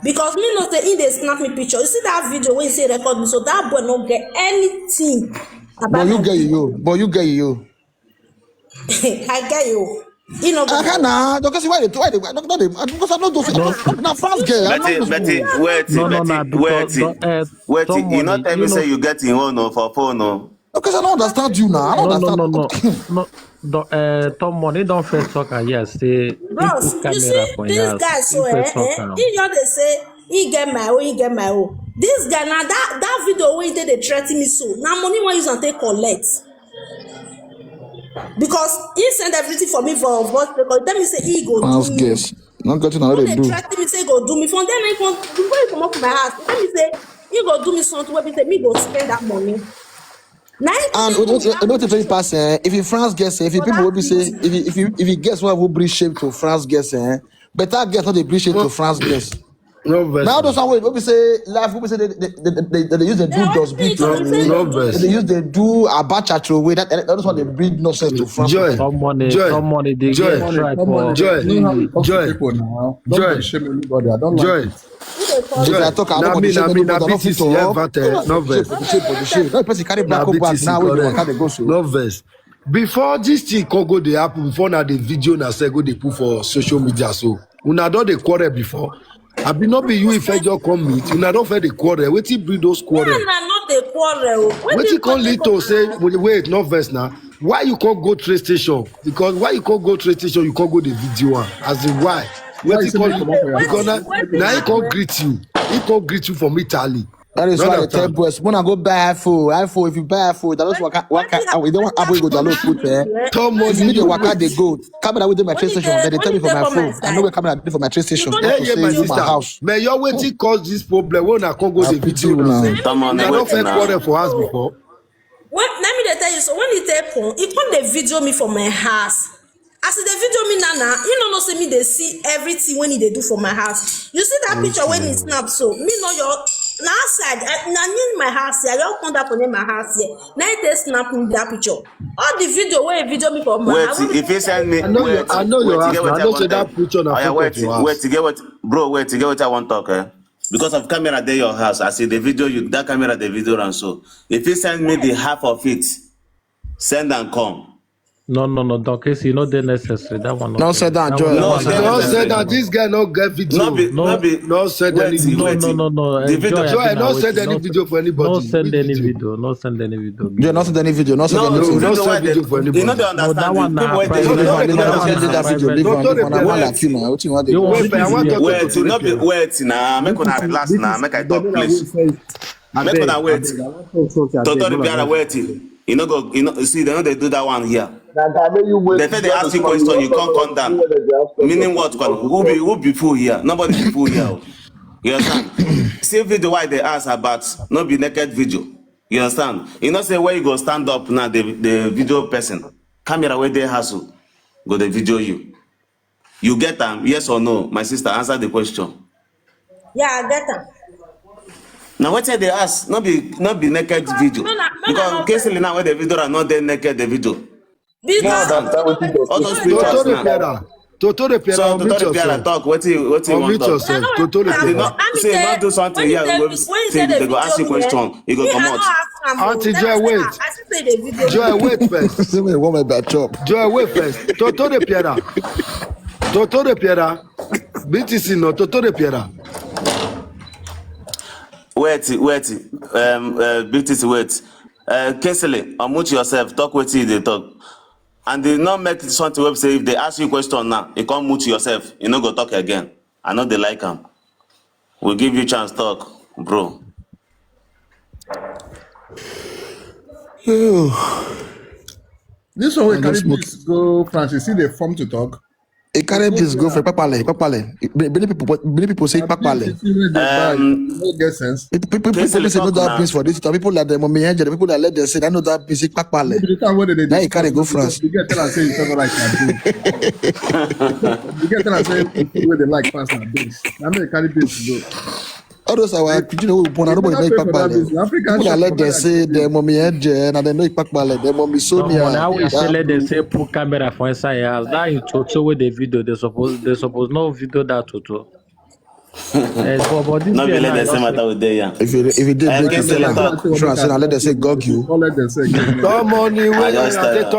Because me know say he dey snap me picture. You see that video when he say record me, so that boy no get anything about But you my get you. But you get you. I get you. You know, I can't now. Because why they why they why they because I don't do it. Now France girl. I Betty, don't do Betty, it. wait, No, no, Betty, no, wait, because the, uh, wait. You someone, not tell you me say know, you get in one no for phone no. Because I don't understand you now. I don't no, no, no, understand. No, no. The, uh, Tom Money don't first talk. And yes, say he Bros, put you see camera for this his guy house. He so eh, first talk. eh? Am. He just dey say he get my own, he get my own. This guy now that that video wey he take dey threaten me so, na money wey use am take collect. Because he send everything for me for voice record. Tell me say he go France do me. girls. Not getting another He do. Threaten me say he go do me. From then he come before he come up from my house. Tell me say he go do me something wey be say me go spend that money. Now he And go what do what what if you pass eh? If you France girls eh? If you people will be say if you if you if you guess what will bring shame to France girls eh? Better girls not they bring shame to France girls. No verse. Now those one will be say life will be say they they, they, they, they use the do does beat. No, no They verse. Use the do abacha throw away. That that- that's why they breed nonsense to France. Joy, Some money, Joy, some money, they Joy, get strike Come on, for. Joy. You know how we talk Joy, to people now. Don't Joy, be shame anybody. I don't like Joy. it. If Joy. I talk, I Na don't me, want to na shame me, na anybody. I don't B T C fit hear talk. that, eh, no verse. Shame for the shame. That person carry Na black back B T C now. We go correct. waka dey go so. No verse. Before this thing can go dey happen, before now the video na say go dey put for social media. So una don dey quarrel before. I be not be you if I just come meet. Una don first dey quarrel. Wetin bring those Me quarrel? and I not dey quarrel. Wetin Wetin come lead to say wait, wait, no verse now. Why you can't go train station? Because why you can't go train station? You can't go the video one. As in why? Why you Wetin say come make you? comot for your Because house? now, now he can't greet you. He can't greet you from Italy. That is You why they tell understand? boys, when I go buy iPhone, iPhone, if you buy iPhone, that is waka waka. We don't want Apple go download put there. Tom If you need the Money. waka they go, camera with my When train you station, dey when tell me you for dey my come my phone. I know where side, camera dey for my train you station. don't They Hey, go yeah, say my you my sister. house. May your waiting cause this problem. When I can't go I the pity video you now. now. Say, Come on, una don wait first now. Quarrel for house before. When, let me dey tell you so when he take come, he come dey video me for my house. As he dey video me now, now he no know say me dey see everything when he dey do for my house. You see that picture when he snap so me know your na outside eh, na near my house here. I just come down for near my house here. Now he dey snap me that picture. All the video wey he video me for my Wait, house. If you send me, I know wait, your, I know your wait, you house. Get what I I know want say that to. Picture na Oh, yeah, photo wait, of your house. Wait, you get what, bro? Wait, you get what I want talk, eh? Because of camera dey your house, I see the video. You that camera, the video, and so if you send me the half of it, send and come. No, no, no, Don Casey, you know they necessary. That one No, say that, Joy. No, one say na- No that. say that this guy no get video. Not be, No. not be. No send Wait, any video. No, wait. No, no, no. The video. Enjoy. Joy, I no wait. send any No, video for no anybody. Send Which any video? Video. No send any video. Joy, not send any video, not send No, anything. No, no, send why video they- for You know anybody. they No, understand. that The one people na wey they private. know Leave they am, leave am, understand. leave that video, leave am, leave am. One like you now. What you want to You do? want Wait, I want video? talk Wait, to you not be people. Wait now. Make una relax now. Make I talk, please. Make una wait. Toto the Piara wait. You know go. You know see they know they do that one here. They say they ask you question, you can't come down. Meaning what? Come, who be who be fool here? Nobody be fool here. Oh. You understand? See video why they ask about not be naked video. You understand? You know say where you go stand up now the the video person camera where they hustle go the video you. You get them yes or no? My sister answer the question. Yeah, I get am. Now what they ask? Not be not be naked video No, no, no, because no, Casey now where the video are not there naked the video. Because All those pictures Toto the now. Piara. Toto the Piara. So Unmute Toto the Piara yourself. Talk. What you what you want Unmute talk? Yourself. Toto the They Piara. not say not do something here. They go ask you question. You go come out. Auntie Joy, wait. Joy, wait first. Say me one my bad chop. Joy, wait first. Toto the Piara. Toto the Piara. B T C no. Toto the Piara. Wait, wait, um, uh, B T C, wait. Uh, Kingsley, unmute yourself. Talk what you they talk. And they not make something where say if they ask you question now, you can't mute yourself. You no go talk again. I know they like them. We'll give you chance talk, bro. This one we I carry just smoke. This go Francis. See the form to talk. He carry this go for papale, papale. Many people, many people say papale. Um, No get sense. People, people, people Kingsley say no talk that now. Means for this. People like the mommy angel, people like let them say I know that means papale. The time when they Now you carry go France. You get tell am say you favour like na beans. You get tell am say wey dey like pass na beans. Na me dey carry beans go. All those our pikin wey we born, nobody know papale. People that let them say the mommy angel, and they know papale. The mommy Someone Sonia. How we say let them say put camera for inside your house. That is Toto with the video. They suppose they suppose no video that Toto. Eh, but, but this No be year let now, them you say don matter see. with there, yeah. If you if you did Eh, break K it, C tell L am. talk. Sure, I say na let them say gog you. Don't let them say gog you. No money when Wait I now, dey una talk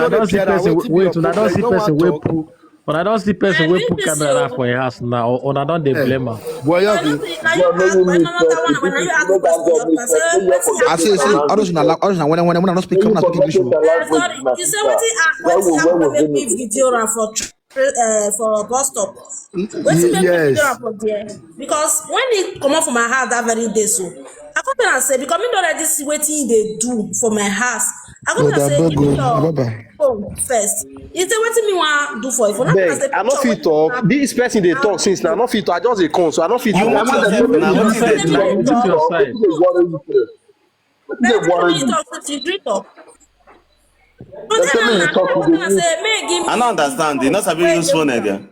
don see with Pierre. person. Wait, Wetin your una don problem? see You no person wan wey talk. put. Una don see person I wey mean put this camera so. for your house now. Una don dey Eh, blame am. Boyo, I no think na you ask, I no matter one when you ask me question, you tell say wetin I say, see, happen. All those na all those na when when when I don't speak, come and speak English. Oh. Uh, sorry, you say wetin happen wey make me video am for tra- uh, for bus stop. Wetin make me video yes. am for there? Because when he comot for my house that very day so, I come tell am say because me don already see wetin he dey do for my house. I come But tell am I say beg give me you, your Baba. phone first. He say wetin me wan do for you. For now, I Beg, say I no picture fit wey you talk. have. This person dey talk since now. I no fit talk. I just dey come, so I no fit You talk. mute Wetin dey yourself do? now. You Wetin say dey do? make I Mute talk. yourself. Wetin dey worry you? Talk since you gree talk. But then na na na say make give I no understand. You no sabi use phone again.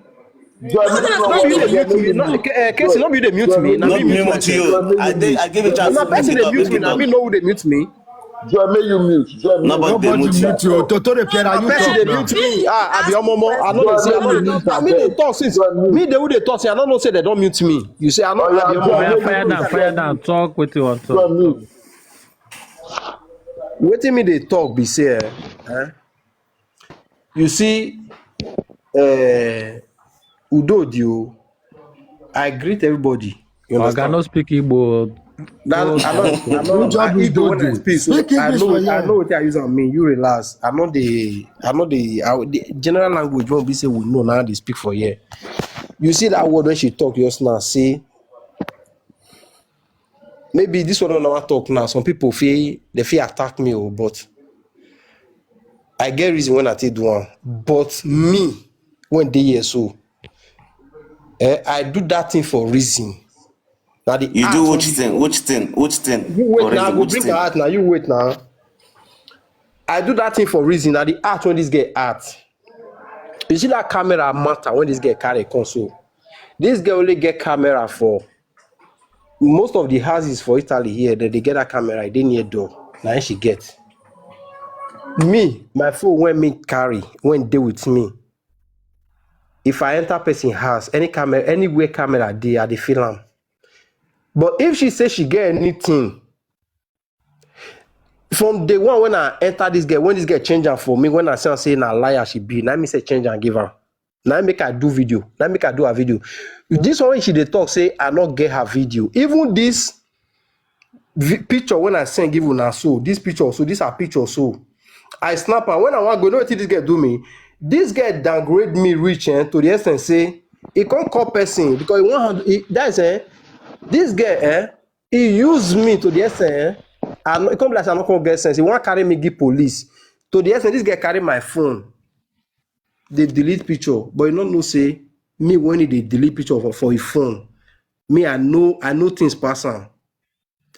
No, no, No be you dey mute me. No, K- eh, Casey, no be you dey mute me. Na No me be me mute mute you. myself. I dey. I give you chance Na to pick person it dey up. mute Pick me. it Na up. Me know who dey mute me. Joy, may you mute. Joy, may you Nobody dey mute. mute you. Totore Pierre, are Na you person talk dey now? mute you. Ah, I be omomo. I no Joy, dey say I may no you dey. mute Na me dey yourself. talk since. Joy, mute. Me dey who dey talk since. I no know say they don mute me. You say I no. Oh, yeah, I be Joy, omomo. Oya, may you fire mute down, fire yourself. down. Talk wetin you want to Joy, talk. mute. Wetin me dey talk be say, eh? Eh? You see, uh, Udodio, I greet everybody. You Oga, understand? No speak Igbo. That, I know, I know, Good job, I, Igbo when I Udodio. speak, so Speak I English know, for I here. Know what I use and mean. You relax. I know the, I know the, I, the general language when we say we know now they speak for here. You see that word when she talk just now, say, maybe this one I wan talk now. Some people feel they feel attack me, oh, but I get reason when I take do one. But me, when they hear so, eh, I do that thing for reason. Now the You art do when which thing? Which thing? Which thing? You wait For now, I reason, go which bring thing? Her out now. You wait now. I do that thing for reason. Now the art when this girl art. You see that camera matter when this girl carry come so. This girl only get camera for most of the houses for Italy here. They, they get that camera. They near door. Now she get. Me, my phone when me carry, when they with me. If I enter person house, any camera, anywhere camera dey, I dey feel am. But if she say she get anything, from day one when I enter this girl, when this girl change am for me, when I say, say na liar she be, na me say change and give am. Na make I do video. Na make I do a video. This one she dey talk say I not get her video. Even this vi- picture when I send give una so, this picture so, this her picture so. I snap am. When I wan go, know wetin this girl do me? This girl downgrade me reach, eh, to the extent say he can't call person because he want hand. He, that's eh, this girl eh, he used me to the extent eh, I no, he come be like say I no come get sense. He wan carry me give police. To the extent this girl carry my phone, they delete picture, but you no know say me when he dey delete picture for, for his phone, me I know I know things pass am.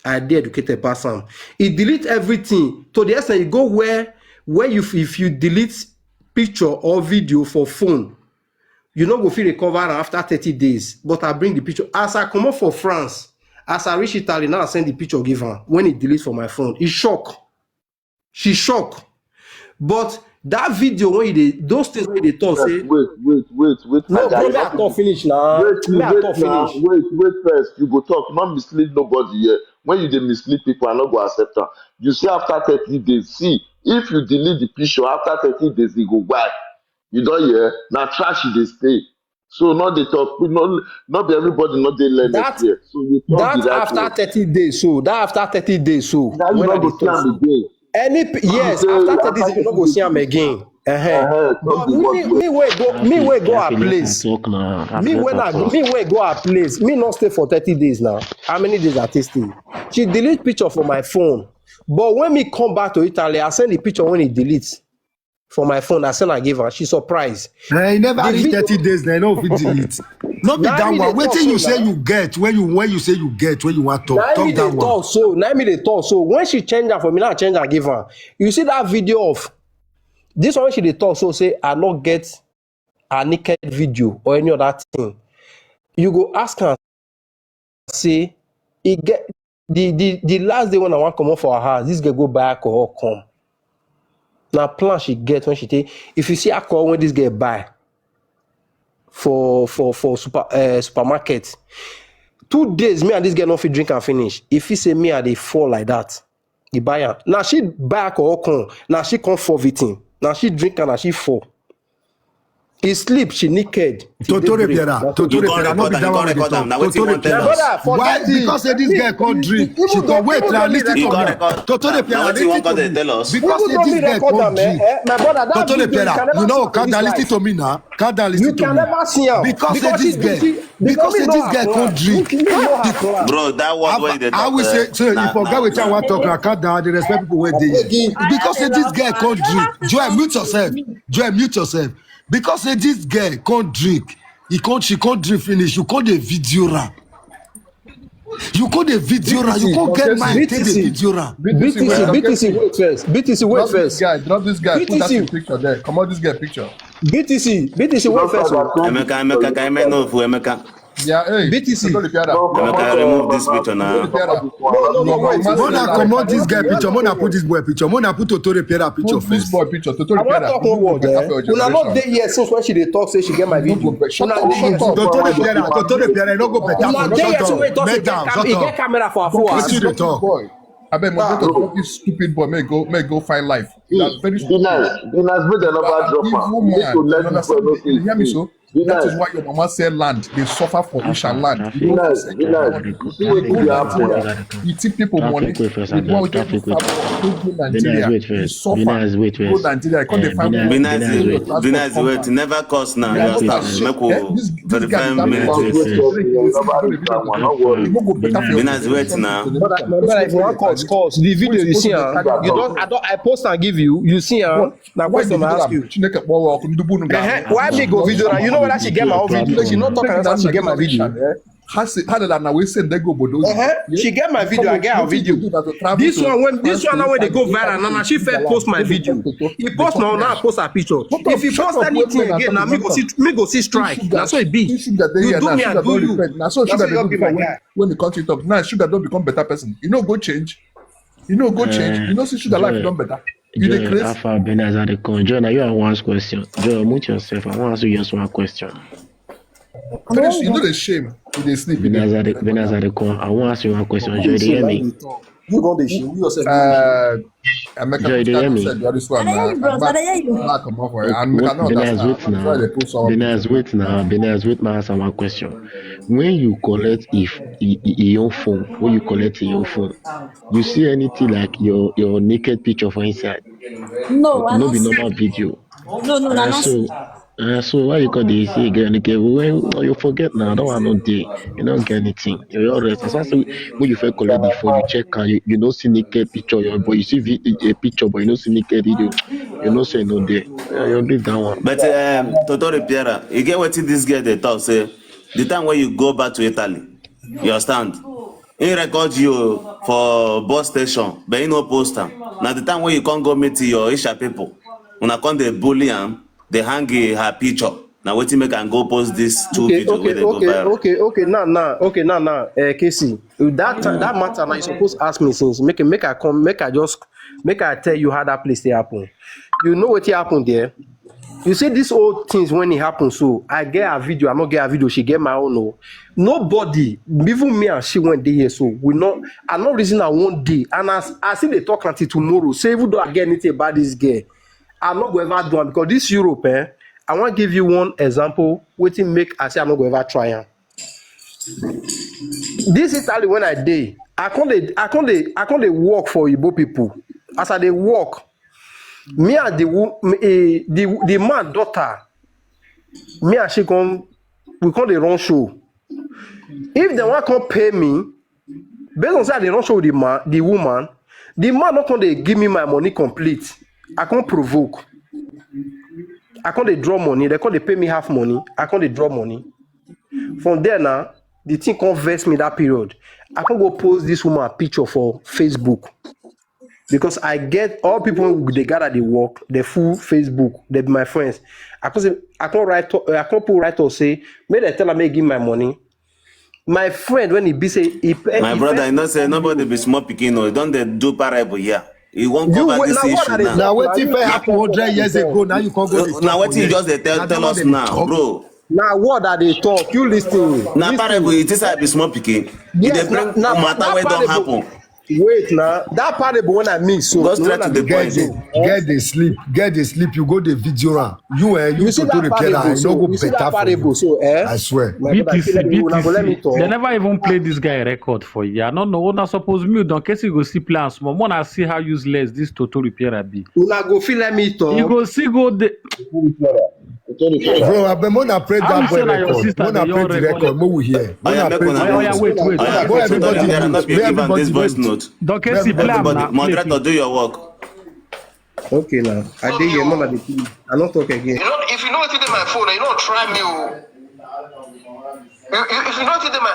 I dey educated pass am. He delete everything to the extent you go where where you if you delete picture or video for phone, you no go fit recover am after thirty days. But I bring the picture as I comot for France, as I reach Italy now, I send the picture give am when he delete for my phone. He shock. She shock. But that video when you dey those things when you dey talk say Wait, wait, wait, wait. No, Father, bro, you me I not talk finish now. Wait, Me I wait talk now. Finish. Wait, wait first. You go talk. Not mislead nobody here. When you dey mislead people, I not go accept am. You see after thirty days. See, if you delete the picture after thirty days, e go wipe. You don hear? Na trash e dey stay. So not dey talk. No, not be everybody not dey learn That here. So you talk that the right after way. Thirty days so that after thirty days so Now you when I not go dey see talk am so again. Any p- yes, Say after after thirty days you no go thirty see am days. Again. Uh-huh. Uh-huh. But Talk the me word. Me wey go me wey go her Happiness place. and talk now. Me Happiness when and I talk. Me wey go her place. Me not stay for thirty days now. How many days I take stay? She delete picture for my phone. But when me come back to Italy, I send the picture when he delete for my phone. I send I give her. She surprised. Eh, e never The reach video- thirty days, then no fit delete. No be Na that me one. dey talk Wetin so you say now. You get when you when you say you get when you want talk Na me talk dey that one. Talk so. Na me dey talk so. When she change am for me, now I change am give her. You see that video of this one she dey talk so say I not get a naked video or any other thing. You go ask her say e get the the the last day when I wan comot for her house, this girl go buy alcohol come. Na plan she get when she take. If you see alcohol when this girl buy, for for for super uh, supermarket. Two days, me and this girl no fit drink and finish. If he say me, I dey fall like that. He buy am. Now she buy alcohol come. Now she come for victim. Now she drink and now she fall. He sleep, she naked. Till Totore daybreak. Piera, That's Totore You can't Piera, no record be am, that you one can't we dey record am. talk. Now wetin you Totore want tell Piera. My us? brother, Why? forget it. Because say this girl can't drink. She Even though, can't wait even now. though me Listen You to can't me. record. Totore Now Piera, wetin you listen want to to me. tell us? Because Even say though this me girl record can't am, eh, drink. eh, my brother, that Totore video, you Piera, can you never know, see for calm this down, life. Listen to me now. Calm down, listen You to can me. never see am. Because say Because this she, girl, she, because because say me this know her girl can't plan. drink. Me, me know her plan. Bro, that word How, wey you dey how talk, we eh, say, so na, if oga na, wetin I na, want talk, I calm down, I dey respect people wey dey here. Because say this girl can't drink. Joy, mute yourself. Joy, mute yourself. Because say this girl can't drink. He can't, she can't drink finish. You can't dey video her. You can't dey video her. You can't get mind take dey video her. B T C, B T C, wait first. B T C, wait Drop this first. guy, drop this guy. Put that B T C. in picture there. Come on, this guy picture. B T C, B T C, wait first. Oh. Emeka, Emeka, can I know for Emeka? Yeah, hey, B T C. Totore Piera. Emeka, remove this picture now. Totore Piera. No, no, no, wait. Mona, come on, this guy picture. Mona, put this boy picture. Mona, put Totore Piera picture Put this first. boy picture. Totore I want Piera. talk one word. Better Eh? for your Una no generation. dey here since when she dey talk say she get my You no video. go be- Shut Una up. dey Shut here. up. Totore Piera, Totore Piera, you no go better Una for dey here shut since up. when he talk say Bend he down, get cam-, shut he up. get camera for her Don't phone. Wetin you dey talk? Boy. I bet moderator drop this stupid boy. May go, may go find life. That's very Be stupid. nice. Be nice. Make dem never drop Evil am. You need man. to You let this understand? boy know say You hear me so? Be That is nice. why your mama sell land. They suffer for Isha land. You Be know, nice. Be nice. You see Go wetin dey happen. Nigeria. You thief people money. Traffic wait first, You go abeg. out there Traffic wait. Go go Be nice, Nigeria. wait You first. Be suffer. nice, wait Go first. Nigeria. Come Eh, dey Be find nice, money. Be nice, Be nice, wait. wait. Be nice, wait. Never cost now. Never Just start. cost. Make we Eh, this, this verify guy dey minutes. talk Wait, wait, wait, wait. wait. Never reach that one. No worry. You no go Be better for nice. Be your nice, wait now. But I, my brother, if you want cause, cause the video you see, ah, you don't, I don't, I post and give you, you see, ah, Now why question I ask you? Chineke kpọwa ọkụ, ndị bunu ga- Eh, why me go video her? You know whether she get my own video? She not talk about she get my video. Ha si, ha dala na we send they go obodo. Eh, she get my video, I get her video. This one when, this one now when they go viral, now, now she first post my video. He post now, now I post her picture. If he post anything again, now me go see, me go see strike. That's what it be. You do me, I do you. That's what it be, my guy. When the country talk, now sugar don't become better person. You know, go change. You know, go change. You know, see sugar life don't better. You dey Joy, craze? How far, Benaz, I dey come? Joy, now you are one question. Joy, mute yourself. I want to ask you just one question. Finish, you know the shame. You dey sleep. Benaz, I dey, Benaz, I dey come. I want to ask you one question. Joy, do you hear me? You gon dey shame. You yourself. Uh, Emeka, Joy, do you hear me? Said, "This one, I hear you, bros. I hear you." Nah, come on, boy. And What, Benaz, wait now. Benaz, wait now. Benaz, wait now. Ask one question. When you collect if i- i- your phone, when you collect your phone, you see anything like your your naked picture for inside? No, I No don't be see. Normal video. No, no, I Uh, don't so, see. Uh, so why you call the say girl naked? When you forget now, don't want no day. You don't get anything. You all rest. As I say, when you first collect the phone, you check and you, you don't see naked picture. Your boy, you see vi- a picture, but you don't see naked video. You don't say no day. Yeah, you leave that one. But um, Totore Piera, you get what this girl they talk say. The time when you go back to Italy, you understand? He record you for bus station, but he no post am. Now the time when you can't go meet your Isha people, when I come they bully am, they hang her picture. Now wetin make am go post this two Okay, video okay, wey dey go okay, viral. okay, okay. Now, now, okay, now, now, uh, K C, that ti- that matter now you suppose ask me since. Make it, make I come, make I just, make I tell you how that place dey happen. You know what happened there? You see these old things when it happens. So I get a video, I not get a video. She get my own. No, nobody, even me and she went there. So we not. I not reason I one day, and as I see they talk until tomorrow. Say even though I get anything about this girl, I'm not going ever do am because this Europe, eh? I want give you one example. Wetin make I say I not going ever try am. This Italy when I dey, I can't dey, I can't dey, I can't dey work for Igbo people. As I dey work, me and the wo- m- eh, the the man daughter, me and she come, we come dey run show. If they want come pay me, based on say I dey run show with the man, the woman, the man not come dey give me my money complete. I can't provoke. I can't dey draw money. They can't dey pay me half money. I can't dey draw money. From there now, the thing can't vex me that period. I can't go post this woman picture for Facebook because I get all people who they gather the work, they full Facebook, they be my friends. I can't say I can't write to, I can't put write or say, may they tell her may give my money. My friend when he be say he pay My he brother, first you know say nobody be small pikin, no. Don't they do parable here? You won't You cover wait, this now what issue are they now. Now talking? Wetin Are you fit happen talking hundred about years the ago? Now you can't go Uh, dey Now talk what for you here. Just dey tell Now tell that us one dey now, talk. Bro? Na word I dey talk, you listen. Na parable, you think say I be small pikin? You dey bring matter wey don happen. Wait na, that parable wey I mean so. Go straight to the point. Girl dey sleep, girl dey sleep, you go dey video am. You eh, you see that parable so, you see that parable so, eh? I swear. My brother, if you let me, una go let me talk. They never even play this guy record for you. I don't know. Una suppose mute don case you go see play am small. Una see how useless this Toto repair be. Una go fit let me talk. You go see go the Bro, abeg, una play that boy record. Una play the record. Make we hear. Una play the record. Wait, wait, wait. Everybody, give am this voice note. Don case play am na. Moderator, do your work. Okay now. I dey here, mama dey kill me. I no talk again. You know, if you know wetin dey my phone, you no try me o. You, you, if you know wetin dey my,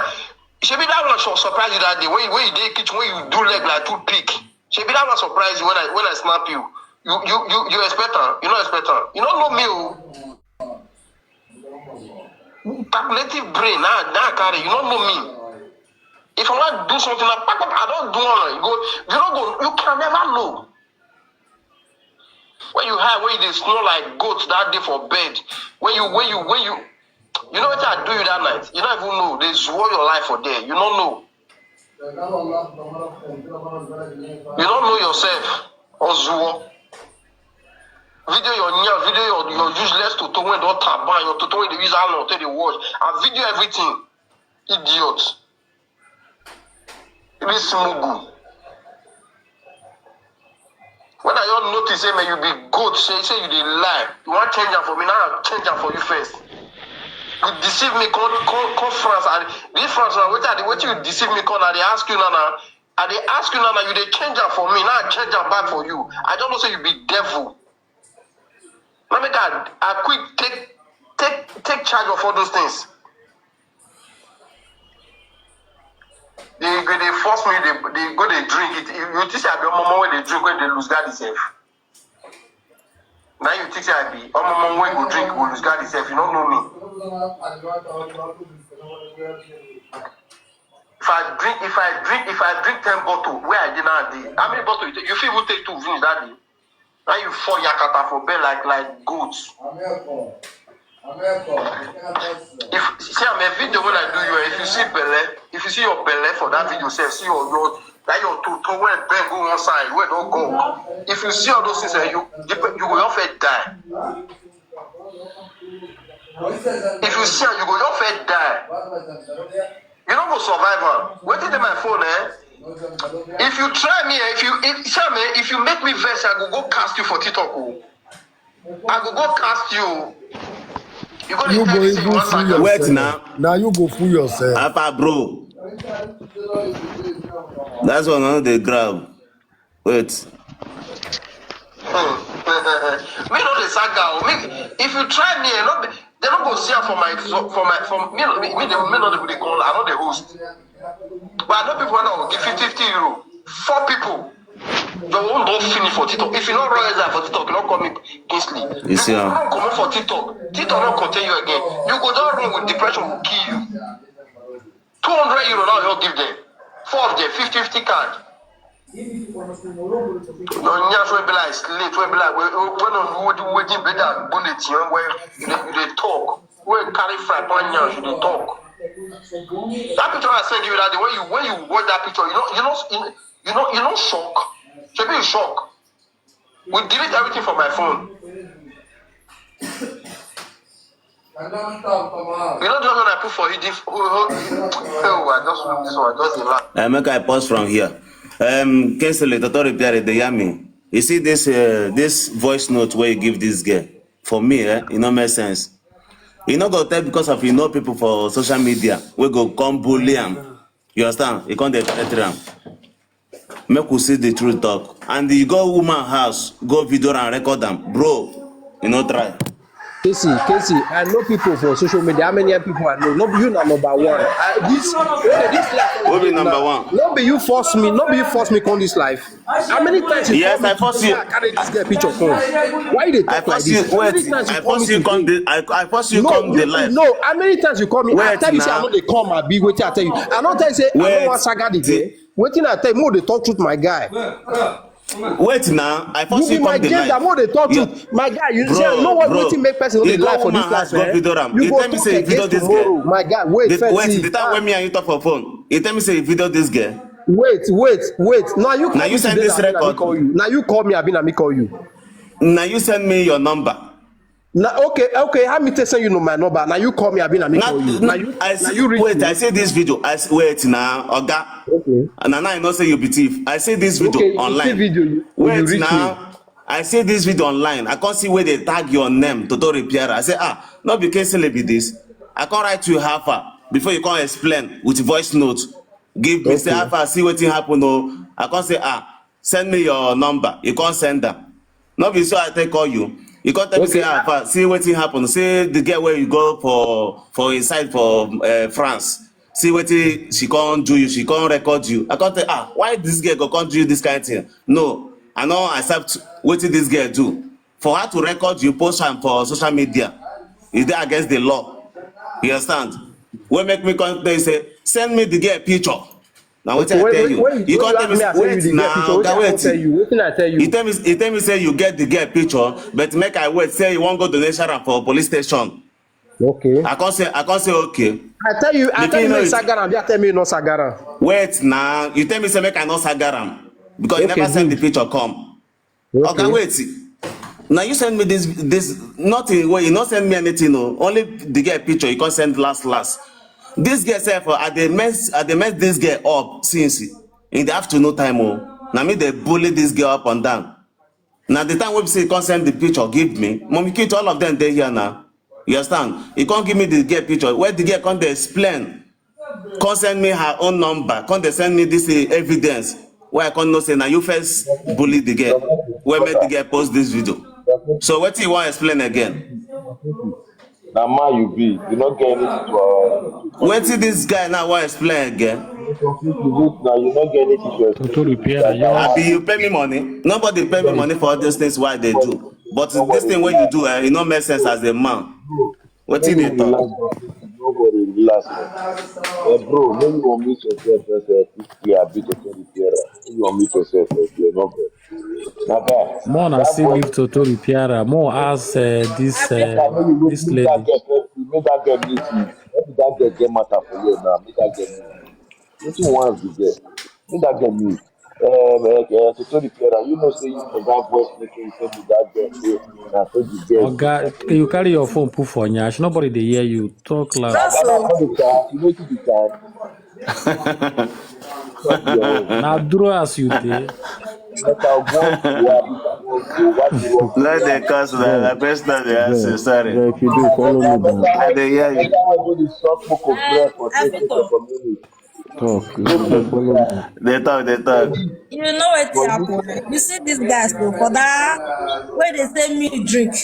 shebi that one should surprise you that day when you, when you dey kitchen, when you do leg like toothpick. Shebi that one surprise you when I, when I snap you. You, you, you, you expect am? You no expect am? You no know me o. Calculative brain, now, now carry. You no know me. If I want to do something, I pack up. I don't do one. You go, you don't go. You can never know. When you hide, when you dey snore like goat that day for bed, when you, when you, when you, you know what I do you that night? You don't even know. They swore your life for there. You don't know. You don't know yourself. Ozuo. Video your nya, video your, your useless Toto wey don taban, your Toto wey dey use alon take dey wash, and video everything. Idiot. This mugu. When I don notice say, man, you be goat, say, say you dey lie. You wan change am for me, now I change am for you first. You deceive me, come, come, come France. And this France now, wetin I dey, wetin you deceive me, come, I dey ask you now, now. I dey ask you now, now you dey change am for me, now I change am back for you. I don't know say you be devil. Now make I, I quick take, take, take charge of all those things. They go dey force me, they, they go dey drink it. You, you think say I be omomo wey dey drink, wey dey lose guard itself? Now you think say I be omomo wey go drink, go lose guard itself? You don't know me. If I drink, if I drink, if I drink ten bottle, where I dey now dey. How many bottle you take? You fit even take two finish that day. Now you fall yakata for bed like, like goat. If see, I'm a video when I do you, if you see belle, if you see your belle for that video, say, see your, your, that your Toto wey bend go one side, wey don go. If you see all those things, eh, you, you, you go just first die. If you see am, you go just first die. You no go survive am. Wetin dey my phone, eh? If you try me, eh, if you, if, see am, eh, if you make me vex, I go go cast you for TikTok o. I go go cast you. You go dey You tell go me say you even wan fool saga. Wait yourself. Now. Now you go fool yourself. Alpha bro. That's one I no dey grab. Wait. Me no dey saga o. Me, if you try me, eh, no be, they no go see am for my, for my, for me. Me, me, me, they, me no dey, dey call. I no dey host. But I know people wey go give fifty, fifty euro. Four people. Your own don finish for TikTok. If you no run exile for TikTok, you no call me Kingsley. You see am. If you no comot for TikTok, TikTok no contain you again. You go just run with depression, go kill you. Two hundred euro now, you give them. Four of them, fifty fifty card. Your nyash wey be like slate, wey be like, wey, wey no know wetin, wetin be that bullet, you know, wey you dey, you dey talk. Wey carry fry pan nyash, you dey talk. That picture I send you that day, when you, when you watch that picture, you know, you know, you, you know, you know shock. Shebi you shock. We delete everything from my phone. You know the one I put for hidden f-, oh, oh, oh, I just look this one, I just dey laugh. Uh, make I pause from here. Um, Kingsley, Toto repair, dey hear me. You see this, uh, this voice note where you give this girl. For me, eh, it no make sense. You no go tell because of you know people for social media, we go come bully am. You understand? You come dey threaten am. Make we see the truth talk. And you go woman house, go video and record am. Bro, you no try. Casey, Casey, I know people for social media. How many people I know? No be you na number one. I, this, okay, this life. Who be number one? No be you force me. No be you force me come this life. How many times you Yes, call me I force say you. I carry this girl picture come? Why you dey I talk like force you. this? How many Wait, times you I call force me you come. today? The, I, I force you No, come the you, life. No, how many times you call me? I Wait tell you say I now. no dey come, abi wetin I tell you? I no tell you say I no Wait. wan saga the girl. Wetin I tell you, mo dey talk truth, my guy. Wait now, I first You you be my come the gender, live. Mo dey talk Yeah. to my guy. You say Bro, no one bro, wetin make person no the dey go lie for woman this life. Has go Eh? video am. You He go tell me talk say he video against this girl. Tomorrow, my guy. Wait The, first. wait, See, the time ah, when me and you talk for phone, he tell me say he video this girl. Wait, wait, wait. Now you call Now you me send today, this na me na me record. Call you. Now you call me, abi na me call you. Now you send me your number. Now okay, okay. How me take send you know my number? Now you call me, abi na me Now, call you. Now you, I now see, you reach wait, me. I see this video. I see, wait now, Oga. Okay. And now I know say you be thief. I see this video Okay, you see online. Video, you, you Wait reach me. Now, I see this video online. I can't see where they tag your name, Toto Repair. I say, ah, not be Kingsley be this. I can't write you half hour before you can't explain with voice note. Give me say Okay. Half hour, see wetin happen. Oh, I can't say, ah, send me your number. You can't send them. Not be so I take call you. You can't tell me say Okay. Half hour, see wetin happen. Say the girl where you go for for inside for uh, France. See wetin she can't do you. She can't record you. I can't say, ah, why this girl go can't do you this kind of thing? No, I no accept wetin this girl do. For her to record you, post am for social media, is that against the law? You understand? Wey make me come tell you say, send me the girl picture. Now wetin I When, tell when, you? when, You when can't you tell ask me me, I tell you wait the girl picture. now, Wetin Oga, I come wait. Tell you? Wetin I tell you? He tell me, he tell me say you get the girl picture, but make I wait. Say you wan go donation am for police station. Okay. I can't say, I can't say okay. I tell you, I The tell thing you no is, Instagram. You tell me no Instagram. Wait now. You tell me say make I no sagaram because you Okay, never send the good. Picture come. Okay. Okay, wait. Now you send me this this nothing. Well, you not send me anything. No, only the girl picture you can send last last. This girl sef, I dey mess, I dey mess this girl up since in the afternoon time. Oh, now me they bully this girl up and down. Now the time we say you can send the picture, give me mommy kid. All of them they here now. You understand? You can't give me the girl picture. Where the girl can't explain. Come send me her own number. Come they send me this uh, evidence. Where I can't know say now you first bully the girl. Where make the girl post this video. So what you want to explain again? Na man you be, you no get anything to uh, Wetin this guy now want explain again? Confuse the root now, you no get anything to explain. Toto Repair, you Abi you pay me money? Nobody pay me money for all these things why they do. But this thing when you do, eh, it no make sense as a man. Wetin dey talk? Nobody relax. Eh, bro, no you unmute yourself first. Eh, if we are big authority here, you unmute yourself first. You know, bro. Na guy. More na still leave Toto Repair. More as uh, this uh, this lady. Make that girl meet you. Make that girl get matter for you now. Make that girl meet. Wetin you want to get? Make that girl meet. Um, uh, uh, Toto Repair, you know say you for that voice making, you say that girl say na so the girl. Oga, you carry your phone put for nyash. Nobody dey hear you. Talk loud. That's all. How the car? You know to the car. Na draw as you dey. But I want to have it. Let the cause na question the answer. Sorry. If you do, follow me down. I dey hear you. That one go dey suck smoke of breath for I ten fit seconds talk. For minute. Talk. If you do, follow me. They talk, they talk. You know what happen? You see these guys go for that where they say me drink.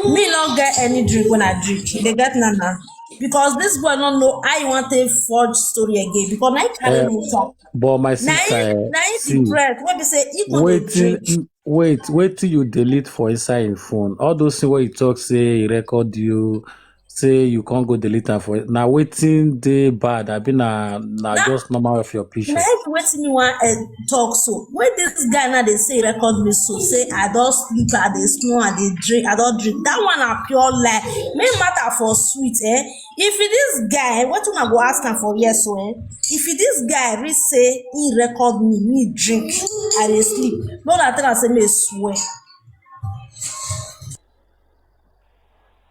Me not get any drink when I drink. They get nana. Because this boy don't know I want a forge story again. Because I carry Eh, me talk. But my Now sister, he, eh, now he see, depressed. What they say, he could waiting, drink. Wait, wait till you delete for inside your phone. All those things where you talk, say he record you, say you can't go delete am for. Now waiting dey bad. I been na na That just normal of your na picture. If wetin me wan eh, talk so, when this guy now dey say he record me so, say I don sleep, I dey snore, I dey drink, I don drink. That one na pure lie. Make matter for sweet, eh? If it this guy, wetin una go ask am for here so, eh? If it this guy reach say he record me, me drink, I dey sleep, no na tell am say me swear.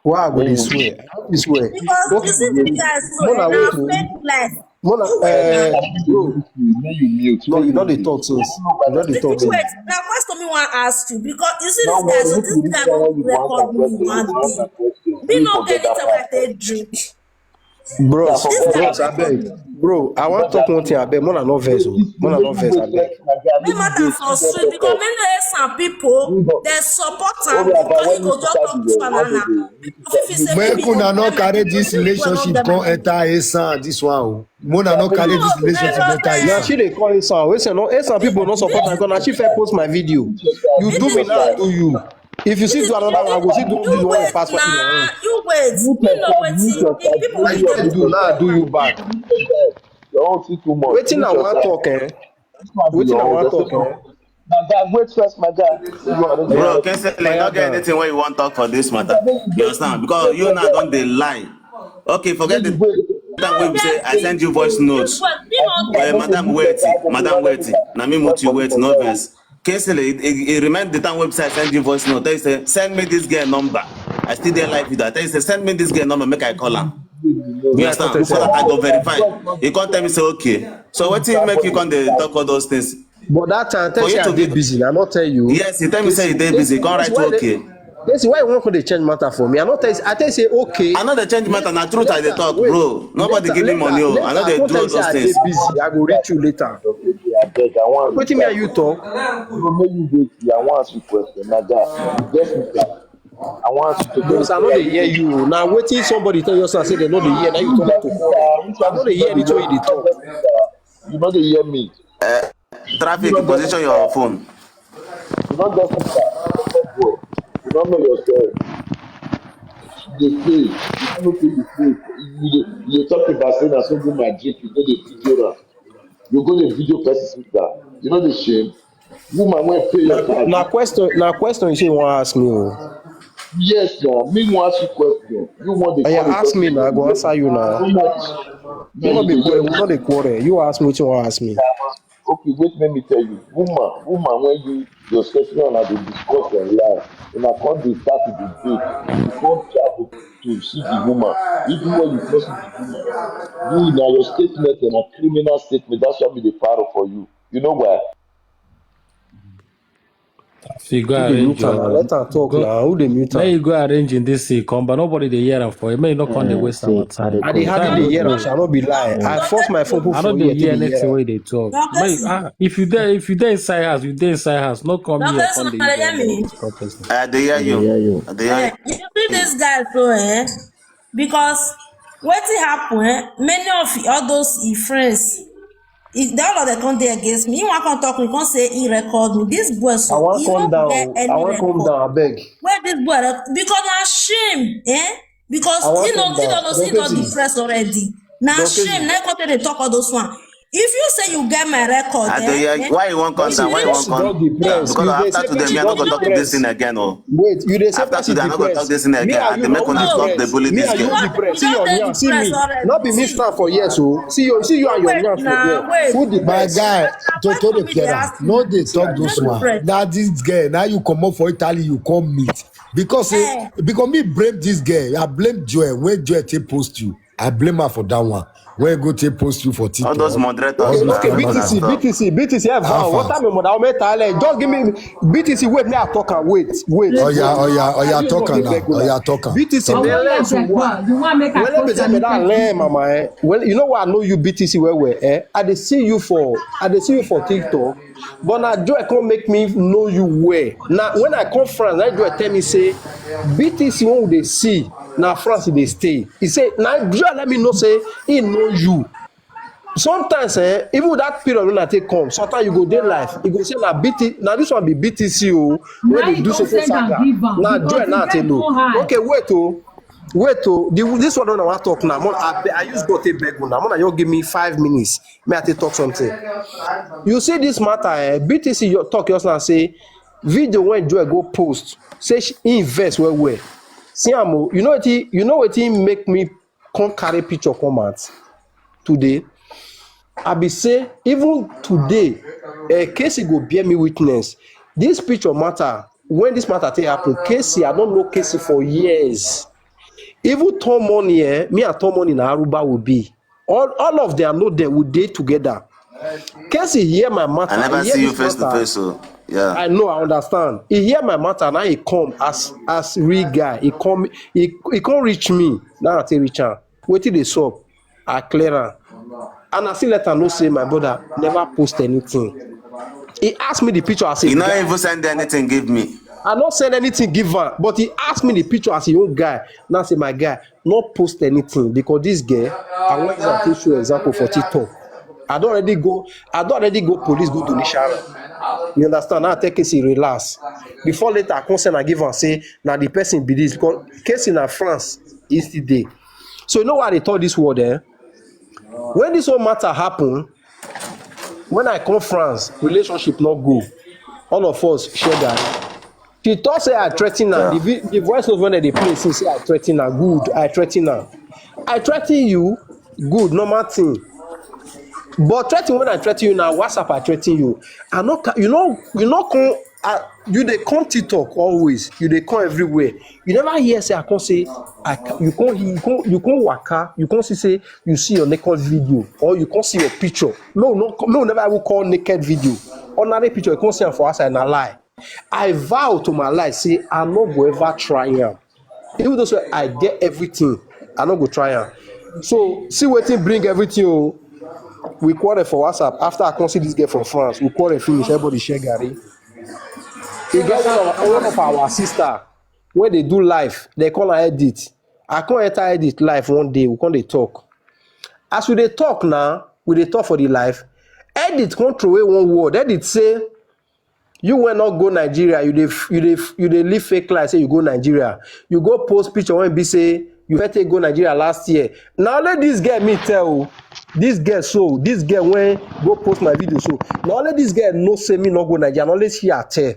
Why I go dey swear? I no fit swear. Because you see this guy so, Mona, eh, na wait o. fake life. Mona, eh, bro, May you mute. no, you don dey talk since. You don dey talk since. Wait, na question me wan ask you because you see this guy, so this guy wan record me one day. Me no get anything wey I take drink. Bros, This guy bros, abeg. Bro, I wan talk one thing, abeg. Mona no vex o. Mona no vex, abeg. Make matter for sweet because many some people they support am because he go just talk this one and now. People fit say Make maybe una no dem carry like this people wey no relationship get come money. Enter Esan this one o. Make una no carry this relationship enter Na Esan. she dey call Esan. Wey say no, Esan people no support am because na she first post my video. You do me now, I do you. If you see do another one, I go see do this one wey pass for you. Nah, you wait. Me know wetin if people Like like you them do now, I do you back. Your own see too much. Wetin I wan talk, eh? Wetin I wan talk, eh? My guy, wait first, my guy. Bro, Kingsley, you no get anything wey you wan talk for this matter. You understand? Because you now don dey lie. Okay, forget the time wey be say I send you voice notes. Eh, madam, wait, madam, wait. Na me mute you, wait, no vex. Kingsley, e, e, e remind the time wey be say I send you voice note. Tell you say, "Send me this girl number." I still dey live with that. Tell you say, "Send me this girl number, make I call am." You understand? So that I go verify. You come tell me say, "Okay." So wetin make you come dey talk all those things? But that time, tell you say I dey busy. I not tell you. Yes, you tell me say you dey busy. Come write okay. This is why you want to change matter for me. I not tell you, I tell you say okay. I know they change matter. Na truth I dey talk, bro. Nobody give me money. Oh, I know they do all those things. Busy. I go reach you later. I beg, I want. Wetin me and you talk? No, make you wait. I want ask you question. My guy, just look at. I want ask you to. Because I know they hear you. Now waiting somebody tell you say they know they hear. Now you talk to. I know they hear anything you dey talk. You know they hear me. Traffic, position your phone. You don't just look at. You don't know yourself. They say you don't know who you say. You dey, you dey talk about say na so good my drink. You go dey video am. You go dey video person sister. You know the shame. Woman wey pay your tax. Na question, na question you say you wan ask me o. Yes, na me wan ask you question. You wan dey Oya, call ask me yourself na, I go answer you na. Too much. We no be quarrel, we no dey quarrel. You ask me wetin you wan ask me. Okay, wait, let me tell you. Woman, woman, when you yourself, you and I dey discuss online, and I come dey start to debate, you come travel to see the woman. Even when you come see the woman, you na your statement and a criminal statement. That's why we dey paro for you. You know why? If you go Who dey arrange mute am? your, Let am talk go, na. Who dey mute let am? You go arrange in this thing, come, but nobody dey hear am for you. Make you no come dey waste our time. I dey hardly dey hear am. Shall not be lie. I force my phone put I for no ear, dey hear take dey anything hear. Wey you dey talk. Make, ah, if you dey, if you dey inside house, you dey inside house. No come here, come dey hear me. I dey hear you. I dey hear you. You see this guy so, eh? Because wetin happen, eh? Many of all those his friends, if they all of them come dey against me, he wan come talk me, come say he record me. This boy, so I wan he come no down. get any I wan come record. Down, abeg. Where this boy rec-, because na shame, eh? Because I wan he no, come he down. no know say he don Don't crazy. Depressed already. Na Don't crazy. Shame. Na come dey talk all those one. If you say you get my record, I dey eh? hear. Why you wan come down? Why you wan come? Depressed. Because after today, me I no go talk this thing again. Oh. Wait, you dey say After today, I no go talk this thing again. I dey make una stop dey bully this girl. See me. No be me stand for yes o. See you, see you and your man for there. Who the My guy, to to the piera, no dey talk this one. That this girl, now you come up for Italy, you come meet. Because eh, because me blame this girl. I blame Joy. When Joy take post you, I blame her for that one. When go take post you for TikTok. All those moderators. Okay, okay, B T C, B T C, B T C, eh, Val, what time your mother? How many time? Just give me B T C. Wait, me I talk am. Wait, wait. Oh yeah, oh yeah, oh yeah, talk am now. Oh yeah, talk am. B T C, me learn some work. Well, let me tell you that learn, mama. Eh? Well, you know what I know you B T C well well. Eh? I dey see you for, I dey see you for TikTok. But now Joy come make me know you well. Now when I come France, now Joy tell me say B T C one dey see. Now France dey stay. He say now Joy let me know say he know you. Sometimes eh, even that period when I take come, sometimes you go dey life, you go say na B T, na this one be B T C o, wey dey do so so saga. Na Joy na take know. Okay, wait o, wait o, the, this one wey I wan talk now, mo, I, I use God take beg una, mo na you give me five minutes, may I take talk something. You see this matter eh, B T C your talk just now say, video when Joy go post, say she invest well well. See am o, you know wetin, you know wetin make me come carry picture come out today. I be say even today, uh, Casey go bear me witness. This picture matter, when this matter take happen, Casey, I don't know Casey for years. Even Tom Money, eh, me and Tom Money na Aruba will be. All, all of them, I know they will dey together. Casey hear my matter. I never see you face to face, so yeah. I know, I understand. He hear my matter, now he come as as real guy. He come, he, he come reach me. Now I take reach am. Wetin dey sup? I clear am. And I still let am know say my brother never post anything. He asked me the picture as a You guy. Not even send anything, give me. I not send anything, give am. But he asked me the picture as a young guy. Now say my guy, not post anything because this girl, I want to take show example for TikTok. I don't already go, I don't already go police go donation. You understand? Now take it relax. Before later, I come send and give am say now the person be this because case in France is today. So you know why they talk this word eh? When this whole matter happen, when I come France, relationship not go. All of us share that. She talk say I threaten her. The, vi- the voice note when they play since say I threaten her. Good, I threaten her. I threaten you. Good, normal thing. But threaten when I threaten you now, WhatsApp I threaten you. I not ca- you know you not come. Uh, you dey come TikTok always. You dey come everywhere. You never hear say I come say I ca- you come you come you come waka. You come see say you see your naked video or you come see your picture. No, no, no, never ever call naked video. Ordinary picture you come see am for outside na lie. I vow to my life say I no go ever try am. Even though say I get everything, I no go try am. So see wetin bring everything o. We quarrel for WhatsApp. After I come see this girl from France, we quarrel finish. Everybody share garri. E get one of, one of our sister wey dey do live. They call her Edit. I come enter Edit live one day. We come dey talk. As we dey talk now, we dey talk for the live. Edit come throw away one word. Edit say you wey no go Nigeria, you dey you dey you dey live fake life say you go Nigeria. You go post picture wey be say you fit take go Nigeria last year. Na only this girl me tell o. This girl so, this girl wey go post my video so. Na only this girl know say me no go Nigeria. Na only she I tell.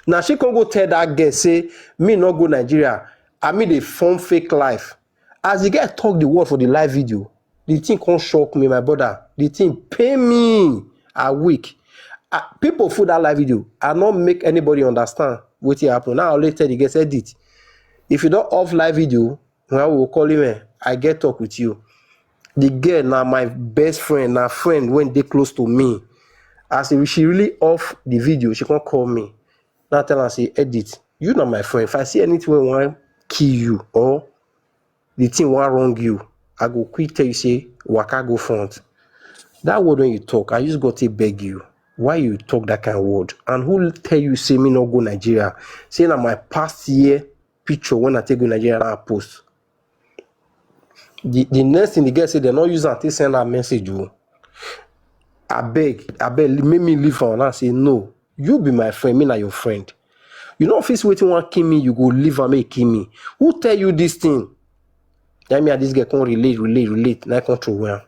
Na she come go tell that girl say me no go Nigeria. I me dey form fake life. As the girl talk the word for the live video, the thing come shock me, my brother. The thing pain me. I weak. Ah, people for that live video, I not make anybody understand wetin happen. Now I only tell the girl say, Edit, if you don't off live video, when I will call him, eh, I get talk with you. The girl na my best friend, na friend wey dey close to me. As if she really off the video, she come call me. Now tell her say, Edit, you na my friend. If I see anything wey wan kill you or the thing wan wrong you, I go quick tell you say waka go front. That word when you talk, I just go take beg you. Why you talk that kind of word? And who tell you say me no go Nigeria? Say na my past year picture when I take go Nigeria na I post. The, the next thing the girl say they no use am take send her message o. Abeg, abeg, make me leave am. I say no. You be my friend, me na your friend. You no fit wetin wan kill me, you go leave am make e kill me. Who tell you this thing? Then me and this girl come relate, relate, relate. Now I come throw am.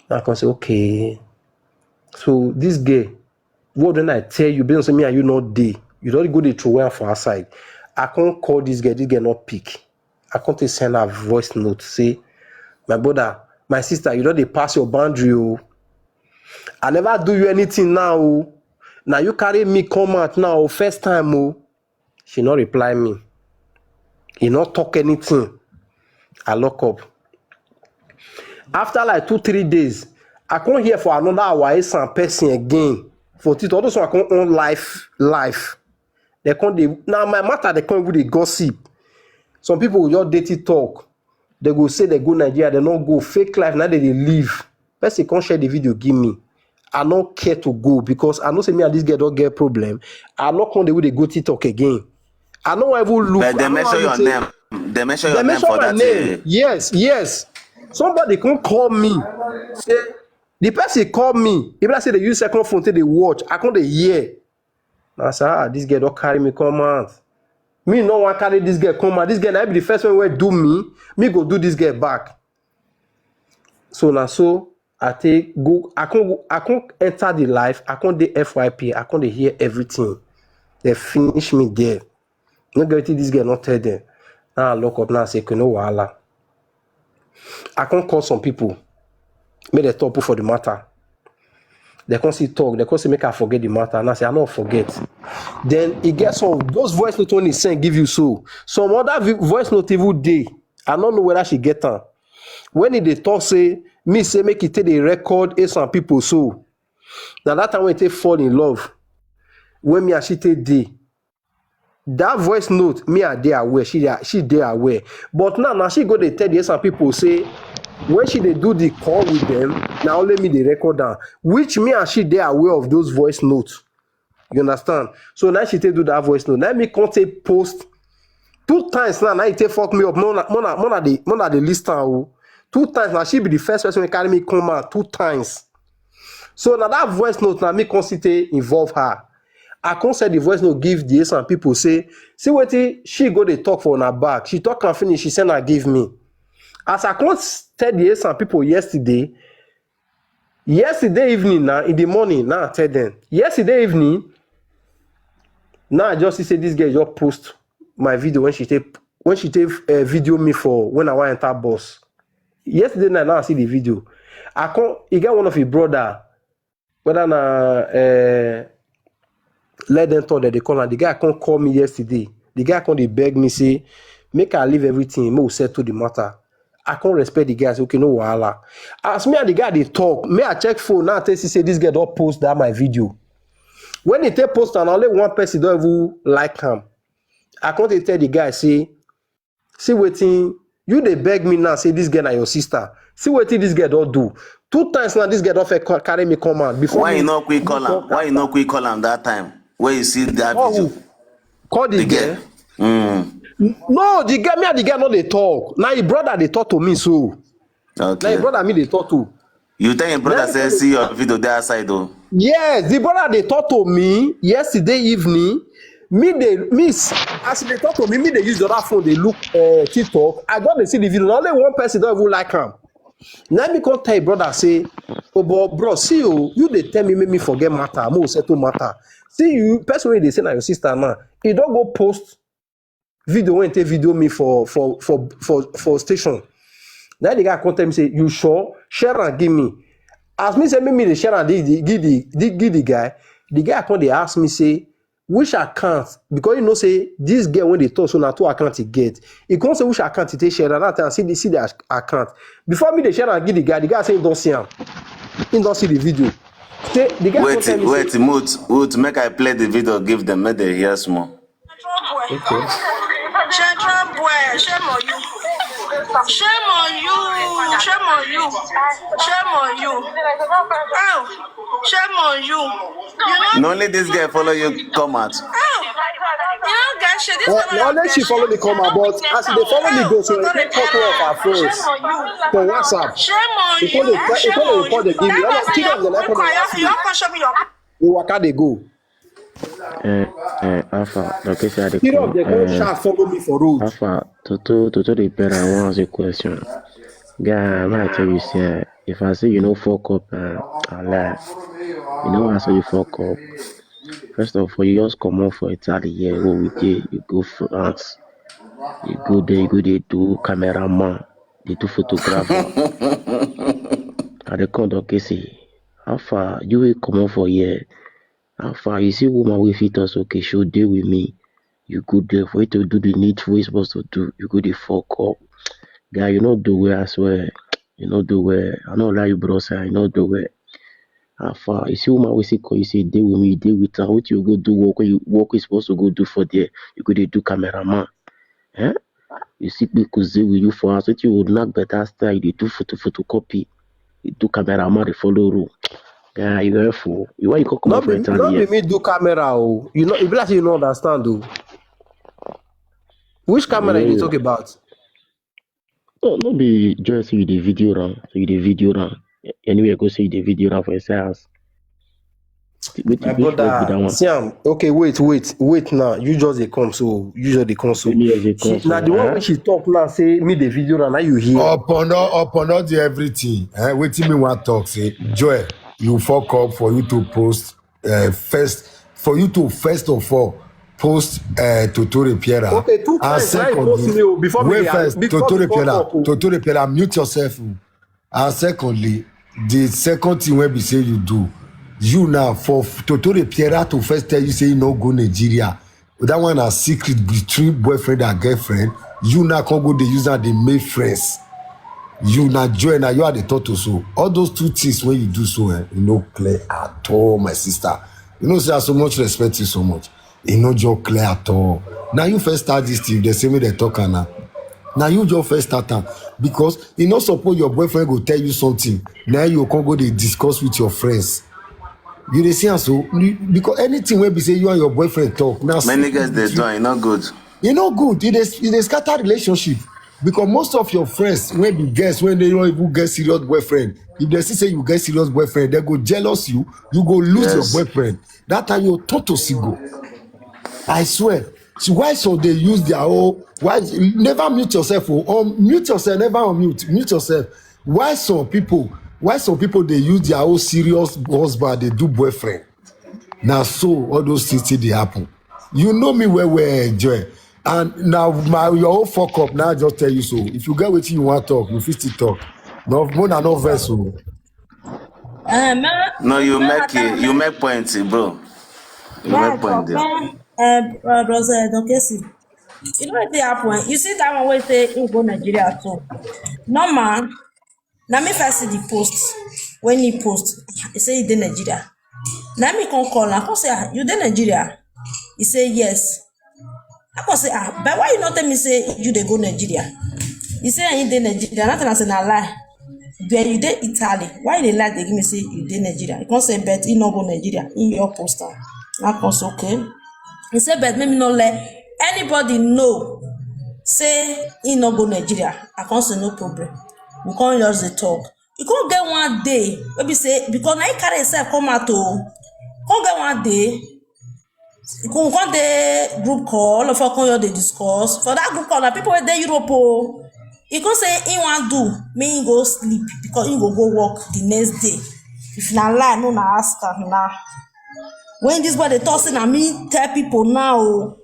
Now I come say, okay. So this girl, what when I tell you, based on say me and you not dey, you don't go dey throw am for outside. I can't call this girl, this girl not pick. I come take send her voice note say, my brother, my sister, you don dey pass your boundary o. I never do you anything now o. Na you carry me come out now o, first time o. She no reply me. He no talk anything. I lock up. After like two, three days, I come hear for another our Esan person again. For Tito, all those one come on life, life. They come dey now my matter. They come with the gossip. Some people will just dey TikTok. They go say they go Nigeria, they no go. Fake life now they dey live. Person come share the video give me. I no care to go because I know say me and this girl don't get problem. I no come the way they go TikTok again. I no wan even look. But they I no mention wan your look say name. They mention they your name mention for my that. Name. Uh, Yes, yes. Somebody come call me. Say the person call me. If I say they use second phone till they watch, I come dey hear. I say, ah, this girl don't carry me come out. Me no wan carry this girl come out. This girl na be the first one wey do me. Me go do this girl back. So na so I take go. I can't go. I can't enter the life. I can't the F Y P. I can't dey hear everything. They finish me there. No get wetin this girl not tell them. Now I lock up now. I say, okay, no wahala. I can't call some people. Make the top for the matter. They can't see talk. They can't see make I forget the matter. And I say, I don't forget. Then he gets some those voice note when he send give you so. Some other vi- voice note even day. I don't know whether she get them. When he dey talk say, me say make he take the record is some people so. Now that time when he take fall in love, when me and she take day, that voice note, me I dey aware, she dey, she dey aware. But now, now she go dey tell the some people say, when she dey do the call with them, now only me dey record down. Which me and she dey aware of those voice notes. You understand? So now she take do that voice note. Now me can't take post two times now. Now it take fuck me up. Mona, Mona, Mona the Mona the list now. Two times now she be the first person who carry me come out two times. So now that voice note now me can't sit involve her. I can't send the voice note give the some people say, see what she go they talk for on her back. She talk and finish. She send her give me. As I can't tell the some people yesterday, yesterday evening now in the morning now I tell them yesterday evening Now I just see say this girl just post my video when she take when she take uh, video me for when I want enter bus. Yesterday night, now I see the video. I come, e get one of his brother, whether na uh, let them talk that they call am. The guy come call me yesterday. The guy come dey beg me say, make I leave everything, make we settle the matter. I come respect the guy. I say, okay, no wahala. As me and the guy dey talk, me I check phone now, take see say this girl don post that my video. When he take post am, only one person don even like am. I come dey tell the guy say, see wetin you dey beg me now, say this girl na your sister. See wetin this girl don do. Two times now, this girl don fit ca- carry me come out before Why me. you no quick call am? Why you no quick call am that time? Where you see that Call video? who? Call the The girl. girl. Mm. No, the girl, me and the girl no dey talk. Na him brother dey talk to me so. Na Okay. him brother me dey talk to. You tell your brother Let me say tell see you. your video there outside though. Yes, the brother dey talk to me yesterday evening. Me dey me s- as he dey talk to me, me dey use the other phone dey look uh, TikTok. I just dey see the video. Na only one person don even like am. Na me come tell him brother say, oh but bro, see you, you dey tell me make me forget matter, make we settle matter. See you, person wey dey say na your sister now, he don go post video wey take video me for for for for for station. Na the guy come tell me say, you sure? Share am give me. As me say make me dey share am give the give the give the guy, the guy come dey ask me say which account, because you know say this girl wey dey talk so na two account he get. He come say which account he take share am. That time I see the see the ac- account. Before me dey share am give the guy, the guy say he don see am. He don see the video. Say the guy come Wait, tell me wait, say, Moot, Moot, make I play the video, give them, make they hear small. Okay. Central boy, shame on you. Shame on you. Shame on you. Shame on you. Oh, shame on you. You know, Na only this girl follow you come out. Oh, you know, guys, shit, this Well, one na only she follow me come out, but as they follow me go, so they take photo of her friends for WhatsApp. Shame on They you. call the they call the report they give me. All of Look at your, look at your, you don't come show me your They waka dey go. Eh, eh, Alpha, okay, say I dey Period, come. they go Eh, sharp follow me for road. Alpha, Toto, Toto dey bear. I wan ask you a question. Guy, may I tell you, say, if I say you no fuck up, uh, I lie. You know, I say you fuck up. First of all, you just come off for Italy here, go with you, you go France. You go there, you go there, do cameraman, they do photographer. I dey come, okay, say, how far you will come off for here? How far you see woman wey fit talk say, okay, she dey with me? You go there for you to do the needful wey you supposed to do. You go dey fuck up. Guy, you no do well, I swear. You no do well. I no lie you, bro, sir. You no do well. How far you see woman wey say call you say dey with me, you dey with her. What you go do work wey you work wey you supposed to go do for there? You go dey do cameraman. Eh? You see people say with you for house. What you would knock better style. You dey do photo photocopy. You do cameraman dey follow rule. Guy, you very fool. You why you come come No up for be, Italy no be here? me do camera o. You know, e be like say you no understand o. Which camera you dey Yeah. talk about? No, no be just say you dey video round. So you dey video round. Anywhere go say you dey video round for your house. Wetin My which work be that brother, one? see am. Okay, wait, wait, wait now. You just dey come so. You just dey come so. Tell me as they She, come now so, the one eh? When she talk now, say me the video now, now you hear. Upon all, upon all the everything, eh, wetin me wan talk say, Joel, you fuck up for you to post uh, first for you to first of all post uh, Totore Piera. Okay, two And times now you post secondly, me o, before me wait dey first, before Totore me fuck Piera, up o. Totore Piera, mute yourself. O. And secondly, the second thing wey be say you do, you now for Totore Piera to first tell you say you no go Nigeria. That one na secret between boyfriend and girlfriend. You now come go dey use am dey make friends. You na join, na you are the turtle. So all those two things when you do so, eh, e no clear at all, my sister. You know say I so much respect you so much. E no just clear at all. Now you first start this thing. They say me they talk am now. Now you just first start am because e no suppose your boyfriend go tell you something. Now you come go dey discuss with your friends. You dey see am so? You- because anything wey be say you and your boyfriend talk now Many girls dey do am, e no good. E no good. E dey e dey scatter relationship because most of your friends wey be girls wey dey no even get serious boyfriend, if they see say you get serious boyfriend, they go jealous you. You go lose Yes. your boyfriend. That time you turn to single. I swear. So why so they use their own? Why never mute yourself? Oh, or mute yourself, never unmute, mute yourself. Why some people? Why some people they use their own serious husband? They do boyfriend. Now so all those things still dey happen. You know me well well, Joy. And now my your own fuck up. Now I just tell you so. If you get wetin you wan talk, you fit still talk. No, more na no verse o. Uh, man, No, you man, make it. You make point, bro. You make point there. Uh, uh, Brother Dokesi. You know what happen? You see that one wey say he go Nigeria too. No man. Na me first see the post. When he post, he say he dey Nigeria. Na me come call am. I come say, "Ah, you dey Nigeria?" He say, "Yes." I come say, "Ah, but why you not tell me say you dey go Nigeria?" He say he dey Nigeria. Nothing I say na lie. But you dey Italy. Why you dey lie? Dey give me say you dey Nigeria. He come say, "But he no go Nigeria. He your poster." I come say, "Okay." He say, "But make me no let anybody know say he no go Nigeria." I come say, "No problem." We come just dey talk. E come get one day wey be say, because na he carry himself come out o. Come get one day, e come, come dey group call, all of us come here dey discuss. For that group call, na people wey dey Europe o. E come say he wan do, make he go sleep because he go go work the next day. If na lie, no na ask am na. When this boy dey talk say na me tell people now o.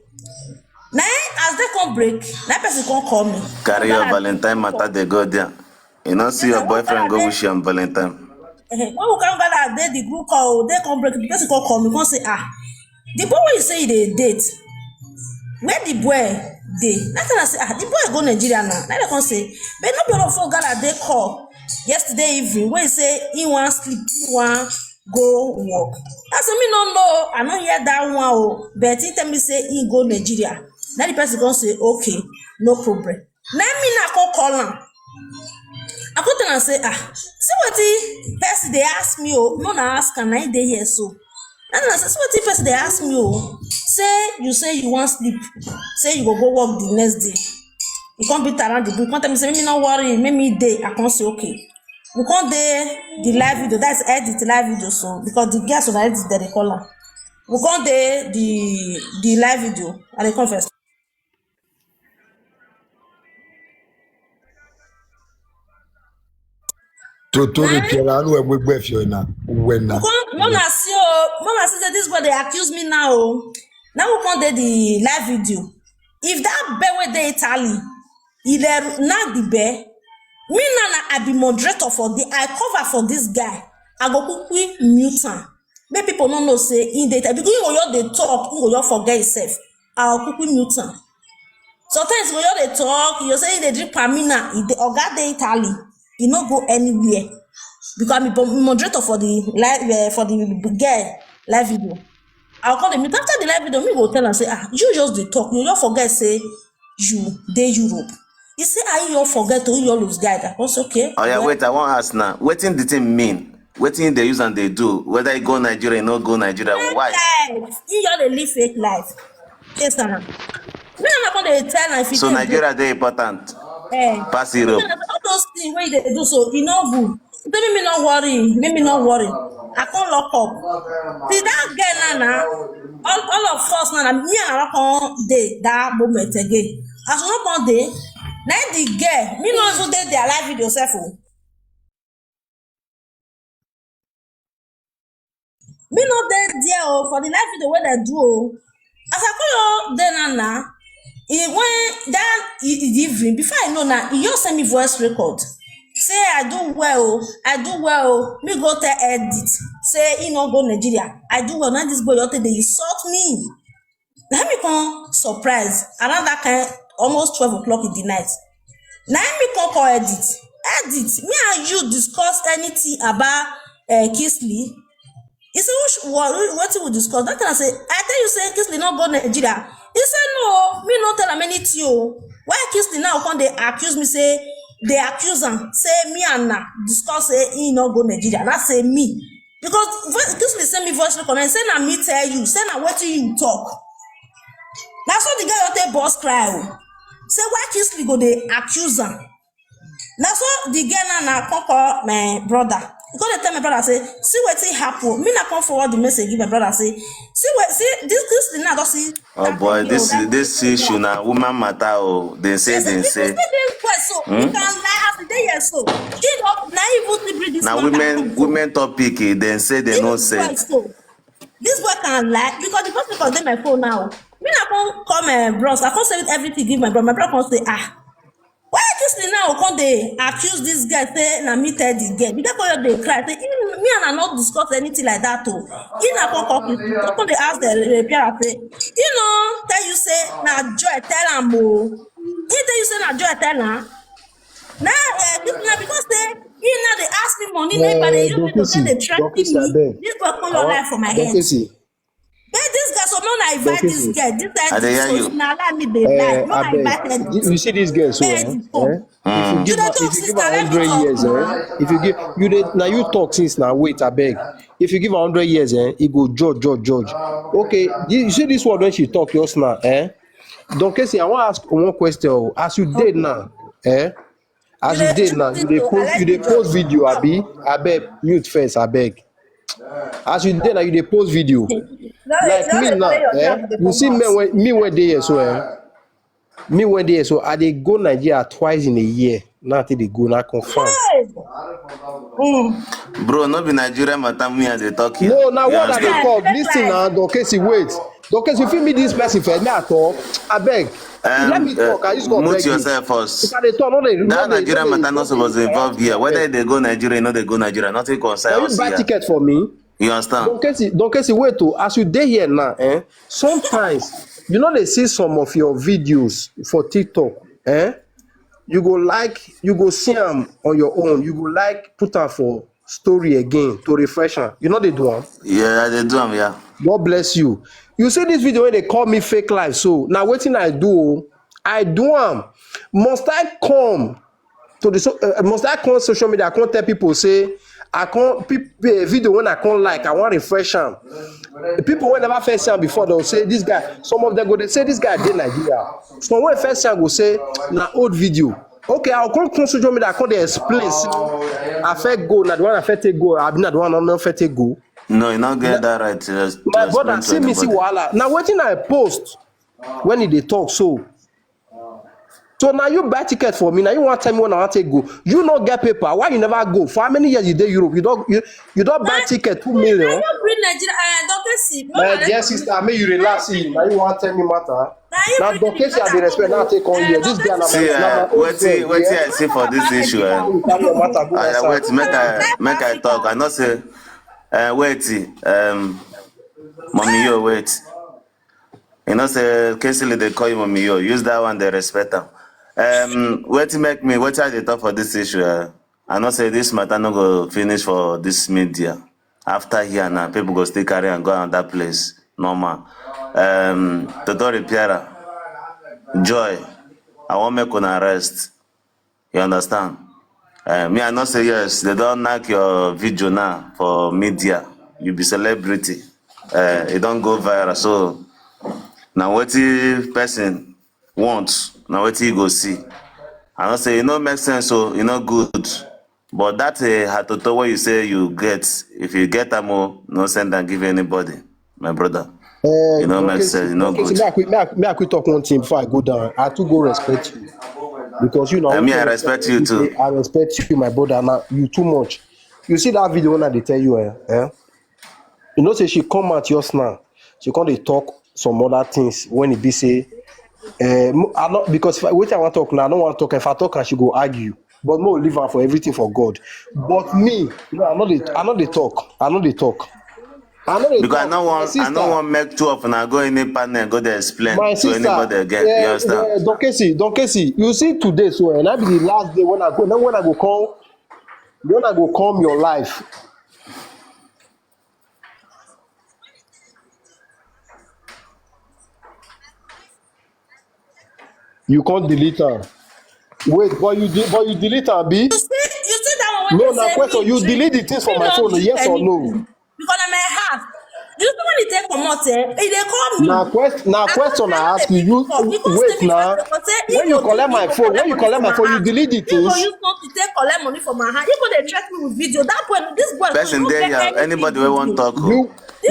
Na him, as day come break, na person come call me. Carry your Valentine matter dey go there. You no see your boyfriend go wish you on Valentine. Eh, when we come gather, dey the group call, day come break, the person come call me, come say, "Ah, the boy wey you say you dey date, where the boy dey?" Na tell am say, "Ah, the boy go Nigeria now." Na dem come say, "But no be all of us gather dey call yesterday evening wey say he wan sleep, he wan go work." I say, "Me no know, I no hear that one o, but he tell me say he go Nigeria." Na the person come say, "Okay, no problem." Na me na come call am. I come tell am say, "Ah, see wetin person dey ask me o, no na ask am, na him dey here so." Na me na say, "See wetin person dey ask me o, say you say you wan sleep, say you go go work the next day." He come beat around the bush, come tell me say, "Make me no worry, make me dey." I come say, "Okay." We come dey the live video, that's edit live video, so because the girls on edit, dem dey call am. We come dey the the live video, I dey come first. Totoro piera anu egbe fiona wena. Come, mama see o, mama see say this boy dey accuse me now o. Now we come dey the live video. If that boy wey dey Italy, he dey knack the boy, me now na I be moderator for the, I cover for this guy. I go quickly mute am. Make people no know say he dey, because he go just dey talk, he go just forget himself. I go quickly mute am. Sometimes he go just dey talk, he go say he dey drink Pamina, he dey, oga dey Italy, he no go anywhere. Because I'm a moderator for the live, uh, for the girl live video. I'll call the mute after the live video. Me go tell am say, "Ah, you just dey talk, you just forget say you dey Europe." He say, "Ah, you forget to, you lose guide." I was okay. Oh yeah, wait, I wan ask now. Wetin the thing mean? Wetin they use and they do? Whether you go Nigeria, you no go Nigeria, why? He just dey live fake life. Yes, sir. Me, I'm not gonna tell am if he So dey Nigeria dey important Eh. Pass Europe. All those things wey dey do so, e no good. Say make me no worry, make me no worry. I come lock up. See that girl now, now, all, all of us now, na me and her come dey that moment again. As we no come dey, na the girl, me no even dey there live video sef o. Me no dey there o, for the live video wey dem do o. As I come your there now, now, e when that e, e evening, before I know now, he just send me voice record. Say I do well o, I do well o. Me go tell edit, say he no go Nigeria. I do well. Now this boy don take dey insult me. Na me come surprise around that kind, almost twelve o'clock in the night. Na me come call edit. Edit, me and you discuss anything about uh, Kingsley? He say, "Which, what, wetin we discuss?" That time I say, "I tell you say Kingsley no go Nigeria." He say, "No, me no tell am anything o. Why Kingsley now come dey accuse me say, dey accuse am say me and na discuss say he no go Nigeria?" Na say me. Because Kingsley send me voice record, say na me tell you, say na wetin you talk. Na so the girl don take burst cry o. Say why Kingsley go dey accuse am. Na so the girl now na come call my brother. He come dey tell my brother say, "See wetin happen." Me na come forward the message give my brother say, "See what, see this, this thing now don see." Oh boy, this this issue na woman matter o. They say, they say. This boy so he can lie as the day here so. He don na even bring this Now women women topic. They say they no say. This boy can lie because the person for dey my phone now. Me na come call my bros. I come say everything give my bro. My bro come say, ah, why this thing now come dey accuse this girl say na me tell the girl? The girl come dey cry say, "Him, me and I not discuss anything like that o." He na come come come dey ask the repair say, he no tell you say na Joy tell am o. He tell you say na Joy tell am. Now, uh, this na because say he now dey ask me money, neighbor dey use me to say dey threaten me. This boy come your life for my head. But this girl, so no, I invite this girl. This girl, so she na allow me dey lie. No, I invite her. You see this girl, so eh? If you give her, if you give her hundred years, eh? If you give you dey now you talk since now. Wait, I beg. If you give her hundred years, eh? It go judge, judge, judge. Okay, you see this word when she talk just now, eh? Don Casey, I want to ask one question. As you did now, eh? As you did now, you dey post, you dey post video, abi? I beg, mute first, I beg. As you did now, you dey post video. Like me now, eh? You see me when me when dey here so, eh? Me when dey here so, I dey go Nigeria twice in a year. Now I dey go, now confirm. Bro, no be Nigerian matter me I dey talk here. No, now what I dey talk? Listen now, Don Casey, wait. Don Casey, you feel me this person first? Me I talk. I beg. Um, let me talk. I just go mute yourself first. If I dey talk, no dey. That Nigerian matter not supposed to involve here. Whether they go Nigeria, no, they go Nigeria. Nothing concern us here. Buy ticket for me. You understand? Don Casey, Don Casey, wait to as you dey here now, eh? Sometimes you know they see some of your videos for TikTok, eh? You go like, you go see them on your own. You go like put them for story again to refresh am. You know they do am? Yeah, they do am, yeah. God bless you. You see this video when they call me fake life. So now wetin I do, I do am. Must I come to the so, uh, must I come social media? I can't tell people say I can't pe- pe- video when I can't like. I want refresh am. The people when never first see am before, they'll say this guy. Some of them go they say this guy did Nigeria. Some when first see am go say na old video. Okay, I'll come come social media. I come dey explain. See, I fit go. Na the one I fit take go. I be na the one I no fit take go. No, you not get that right. My brother, see me see wahala. Now wetin I post when he dey talk so. So now you buy ticket for me. Now you want tell me when I want to go. You not get paper. Why you never go? For how many years you dey Europe? You don't you, you don't buy ticket two million. You bring Nigeria. Uh, don't see. My dear sister, may you relax. Now you want tell me matter. Now Don Casey, I dey respect. Now take on here. This guy na my. See, uh, wetin wetin I see for this issue. Uh, I wait make I make I talk. I know say uh, wait, um, mommy, you wait. You know say Casey dey call you mommy, you use that one dey respect am. Um, wetin make me wetin I dey talk for this issue. Uh, I know say this matter no go finish for this media. After here now, people go still carry and go another place. Normal. Um, Totori Piara, Joy, I wan make una rest. You understand? Uh, me, I know say yes, they don't knock your video now for media. You be celebrity. Uh, it don't go viral. So now what person want, now what he go see. I know say it no make sense, so it no good. But that uh, hatoto where you say you get, if you get am, oh, no send and give anybody, my brother. Uh, you know, make sense. You know, good. Me, I, quick, me, I, me, I quick talk one thing before I go down. I too go respect you because you know. I mean, I respect you too. I respect you, my brother. Now you too much. You see that video when I dey tell you, eh? Eh? You know, say she come out just now. She come dey talk some other things when it be say, eh, mo- I not because if I, wetin I want talk now, I don't want talk. If I talk, and she go argue. But no, leave her for everything for God. But me, no, I know they, I know they talk. I know they talk. I know they Because I talk. No My want, I sister, no want make two of una go any partner go there explain my to sister, anybody again. You eh, understand? Eh, Don Casey, Don Casey, you see today, so and I be the last day when I go, now when I go come, when I go come your life. You can't delete am. Wait, but you de- but you delete am, be? You see, you see that one when No, they na say question. me You drink, delete the things from me my don't phone, drink yes or anything. No? Because na my heart. You see when they take comot, eh? E dey call me. Na quest- na I question come I tell ask you. You you people, you come wait say me now. Because say When you you go collect do- my you go phone, when collect you money collect from my my phone, you hand. Delete the You go things. Use something take collect money from my hand. You go dey threaten me with video. That boy, this boy, Person no dey get here. Any Anybody wey video. Wan talk, You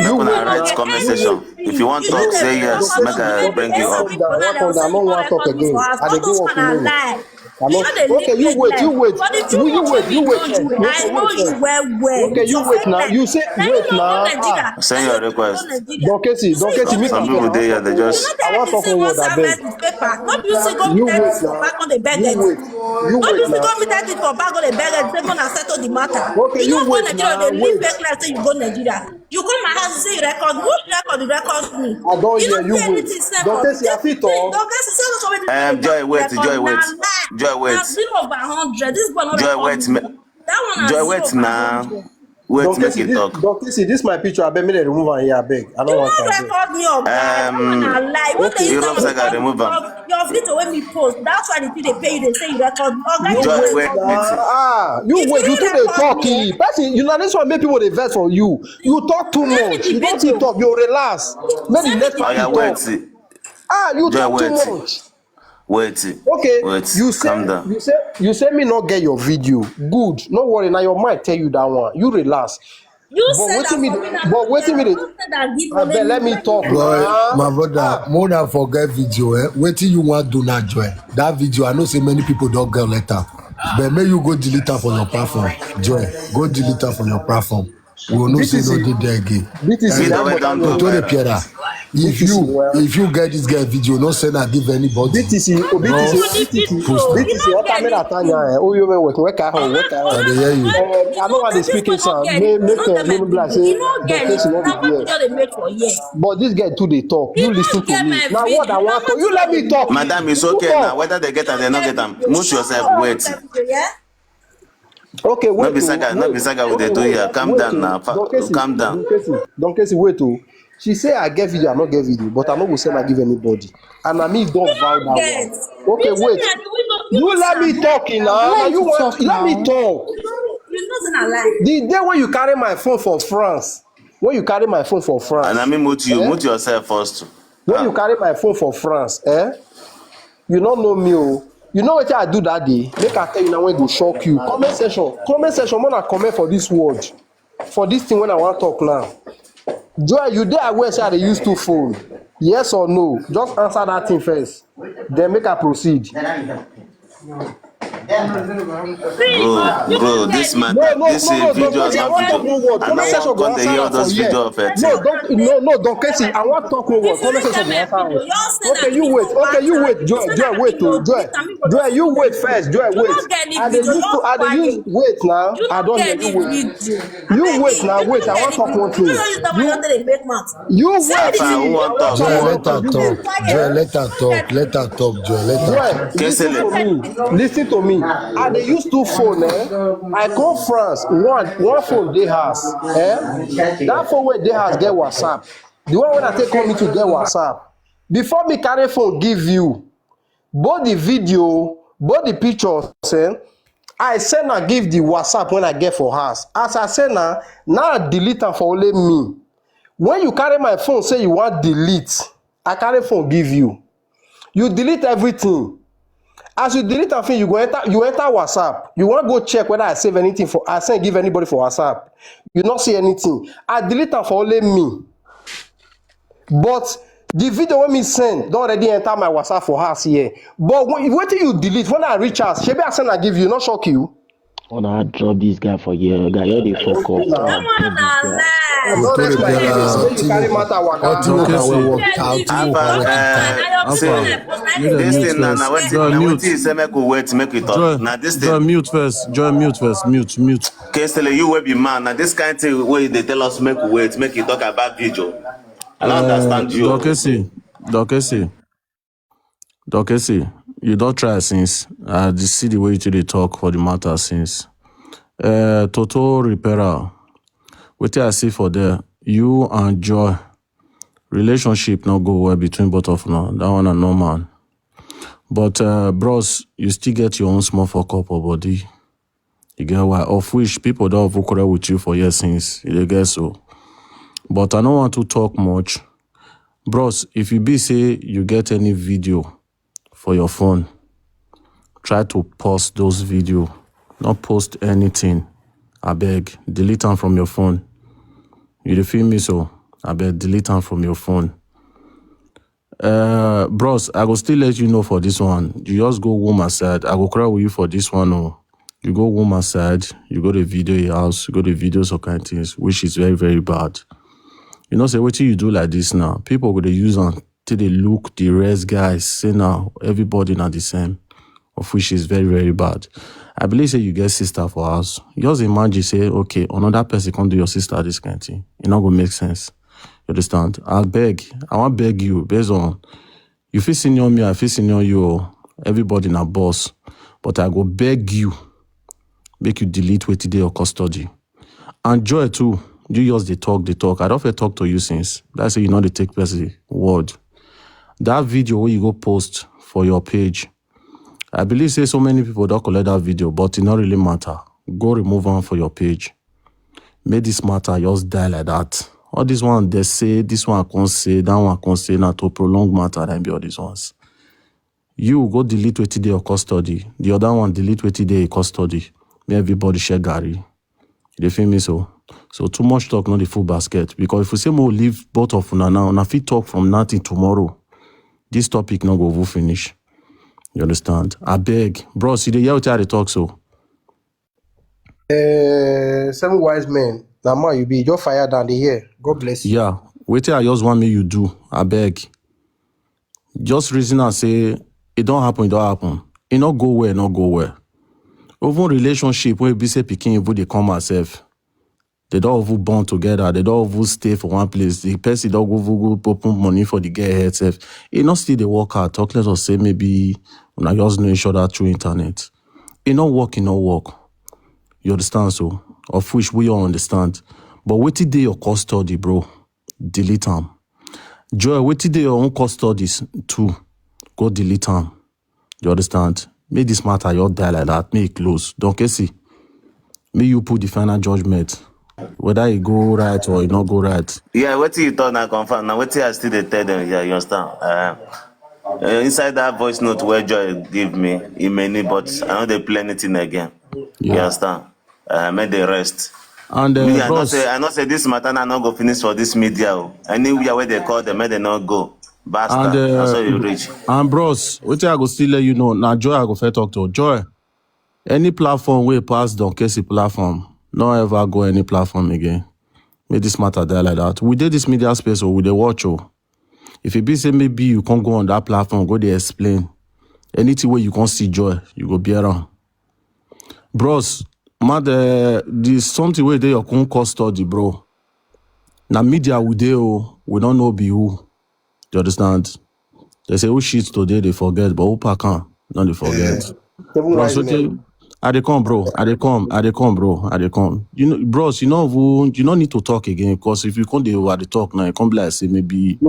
Make una write comment section. If you want talk, say yes. Make I bring you up. I don't want talk again. I dey go work tomorrow. I no, okay, you wait, you wait. You, you wait, you wait. Wait, I know you wait. Well, well. Okay, you wait now. You say wait now. Ah, Send your request. Don Casey, Don Casey, make Some people dey here, they just I want talk one word, abeg. Paper. No be you say go You meet wait for now. back on the bed. You wait. You No be wait you say go now. meet that for back on the bed. Say go na settle the matter. Okay, you Go wait Nigeria, now. they live Wait. Fake life say you go Nigeria. You come my house say you record. Who record the record me? I don You hear don't you do wait. Anything sef. Don Casey, I fit talk. Don Casey, say so many Um, people Joy, wait, record Joy, wait. na lie. Joy, wait. Na zero over hundred. This boy no Joy, record wait, me. ma- That one na Joy, zero wait over now. hundred. Wait, Don make Casey, it this, talk. Don Casey, this my picture. Abeg, make dem remove am here, abeg. I You don't want don't am. record me, oga. That one na lie. What Okay. you Europe talk Saga, remove am. Your, your video wey me post, that's why the thing dey pay you. Dey say you record. Oga, You Joy, wait, wait, now. wait. Ah, you If wait. you You too dey record talk. me, Eh. Person, you know this one make people dey vex for you. You talk too Let me much. You don't video. Talk. You relax. Make the next Oh yeah, person wait. Talk. Ah, you Joy, talk too wait. Much. Wait. Okay, Wait. you say Calm down. You say you say me not get your video. Good. No worry. Now your mind tell you that one. You relax. You But said wetin that me for dey- me, but wetin me dey- you said that give Abeg, me let me money. Talk. Boy, Ah, my brother, more than forget video, eh? Wetin you want do now, Joy? That video, I know say many people don't get letter. But may you go delete am from your platform. Joy, go delete am from your platform. We will not see no B T C. Dey there again. B T C. Video That wey one don na go Don't viral. dey appear that. If B T C, you well. If you get this guy video, no send am give anybody. B T C. Oh, B T C. No. B T C. Push. B T C. What I mean, I tell you, eh, oh, you mean, what, what, what, what, I dey hear you. Uh, I don't want to speak in sound. Make make uh, make be like say the person no be here. But this guy too dey talk. You listen to me. Now what I want to you let me talk. Madam, it's okay now. Whether they get am, they not get am. Mute yourself. Wait. Okay, wait. No be saga, no be saga we dey do here. Calm down now. Fa- Calm down. Don Casey, wait oh. She say I get video, I no get video, but I no go send I give anybody. And I me don vow that one. Okay, wait. You let me talk in now. Now you want let me talk. The day when you carry my phone for France, when you carry my phone for France, And I mean, mute you, mute yourself first. When you carry my phone for France, eh? You no know me, oh. You know what I do that day? Make I tell you now when go shock you. Comment section, comment section, man, I comment for this word, for this thing when I want talk now. Joy, you dey aware say I dey use two phone? Yes or no? Just answer that thing first. Then make I proceed. Bro, bro, this man, this is video, not video. And I want come dey hear all those video of it. No, don't, no, no, Don Casey, I want talk one word. Comment section go answer us. Okay, you wait. Okay, you wait. Joy, Joy, wait oh, Joy. Joy, you wait first. Joy, wait. I dey use to, I dey use. Wait now. I don't hear you wait. You wait now. Wait. I want talk one thing. You wait. Who want talk? Joy, let her talk. Joy, let her talk. Let her talk. Joy, let her. Joy, listen to me. Listen to me. I dey use two phone, eh? I come France. One, one phone dey house, eh? That phone wey dey house get WhatsApp. The one when I take come meet you get WhatsApp. Before me carry phone give you, both the video, both the pictures, eh? I send and give the WhatsApp when I get for house. As I send now, now I delete am for only me. When you carry my phone, say you want delete, I carry phone give you. You delete everything. As you delete am, you go enter, you enter WhatsApp. You want go check whether I save anything for, I send give anybody for WhatsApp. You not see anything. I delete am for only me. But the video when me send, don already enter my WhatsApp for house here. But when, wetin you delete, when I reach house, shebi I send I give you, not shock you. Una drop this guy for here. Guy, you dey fuck up. That one na lie. I don Don't respect dey you. tell Make you carry matter waka. What you know how we work? How you Alpha, work? uh, How see, you work? this thing now, now wetin, now wetin he say make we wait, make we talk. Joy, Now this Joy, thing, mute first. Joy, mute first. Mute, mute. Kingsley, you will be man. Now this kind thing wey they tell us make we wait, make you talk about video. I don't understand you. Don Casey, Don Casey, Don Casey, you don try since. I dey see the way you dey talk for the matter since. Uh, Toto Repera, wetin I see for there, you and Joy relationship no go well between both of una. That one na normal. But uh, bros, you still get your own small fuck up for body. You get why? Of which people don even quarrel with you for years since. You dey get so. But I no want to talk much. Bros, if you be say you get any video for your phone, try to pause those video. Not post anything. Abeg, delete am from your phone. You dey feel me so? Abeg, delete am from your phone. Uh, bros, I go still let you know for this one. You just go woman side. I go cry with you for this one. Oh, you go woman side. You go to video your house. You go to video some kind of things, which is very, very bad. You know, say what you do like this now. People go to use on till they look the rest guys. Say now everybody not the same, of which is very, very bad. I believe say you get sister for house. Just imagine say, okay, another person can do your sister this kind of thing. It not gonna make sense. You understand? I beg. I want beg you based on you feel senior me, I feel senior you. Oh. Everybody na boss, but I go beg you, make you delete wetin dey your custody. And Joy too, you just dey talk, dey talk. I don't fit talk to you since. That's say you know they take person word. That video where you go post for your page, I believe say so many people don't collect that video, but it not really matter. Go remove one for your page. Make this matter just die like that. All this one they say, this one can say, that one can say, not to prolong matter than be all these ones. You go delete wetin dey your custody. The other one delete wetin dey your custody. May everybody share gari. You dey feel me so? So too much talk, not the full basket. Because if we say more leave both of una now, una fit talk from nothing tomorrow. This topic no go over finish. You understand? I beg. Bros, you dey hear what I dey talk so? Uh, seven wise men. Na man you be. Just fire down the here. God bless you. Yeah. Wetin I just want me you do. I beg. Just reason and say it don't happen, it don't happen. It not go well, not go well. Even relationship where be say picking even they come herself. They don't even bond together. They don't even stay for one place. The person don't go, go, go open money for the girl herself. It not still they work out. Talk less or say maybe when I just know each other through internet. It not work, it not work. You understand so? Of which we all understand. But wait till they your custody, bro. Delete them. Joy, wait till they your own custodies too. Go delete them. You understand? Make this matter your die like that. Make it close. Don't Casey. May you put the final judgment. Whether it go right or it not go right. Yeah, what you thought now confirm. Now what I still dey tell them. Yeah, you understand? Uh, uh, inside that voice note where Joy give me, it many, but I know they play anything again. You Yeah. understand? Uh, make the rest. And Me, uh, I not bros, say I not say this matter now not go finish for this media. Oh. Anywhere where they call them, make they not go. Basta. and That's how uh, you reach. and bros, what I go still let you know. Now Joy, I go first talk to Joy. Any platform we pass Don Casey platform, no ever go any platform again. Make this matter die like that. We did this media space, so we dey watch you. If it be say maybe you can't go on that platform, go dey explain. Anything where you can't see Joy, you go be around. Bros, mad uh, the something where they your own custody, bro. Now media we dey oh, we don't know be who. You understand? They say who shit today they forget, but who pack on, don't they forget. Seven Bros, wise men. Okay. I dey come, bro. I dey come. I dey come, bro. I dey come. You know, bros, you know, who- you don't need to talk again because if you can't do what they talk now, you can't be like say maybe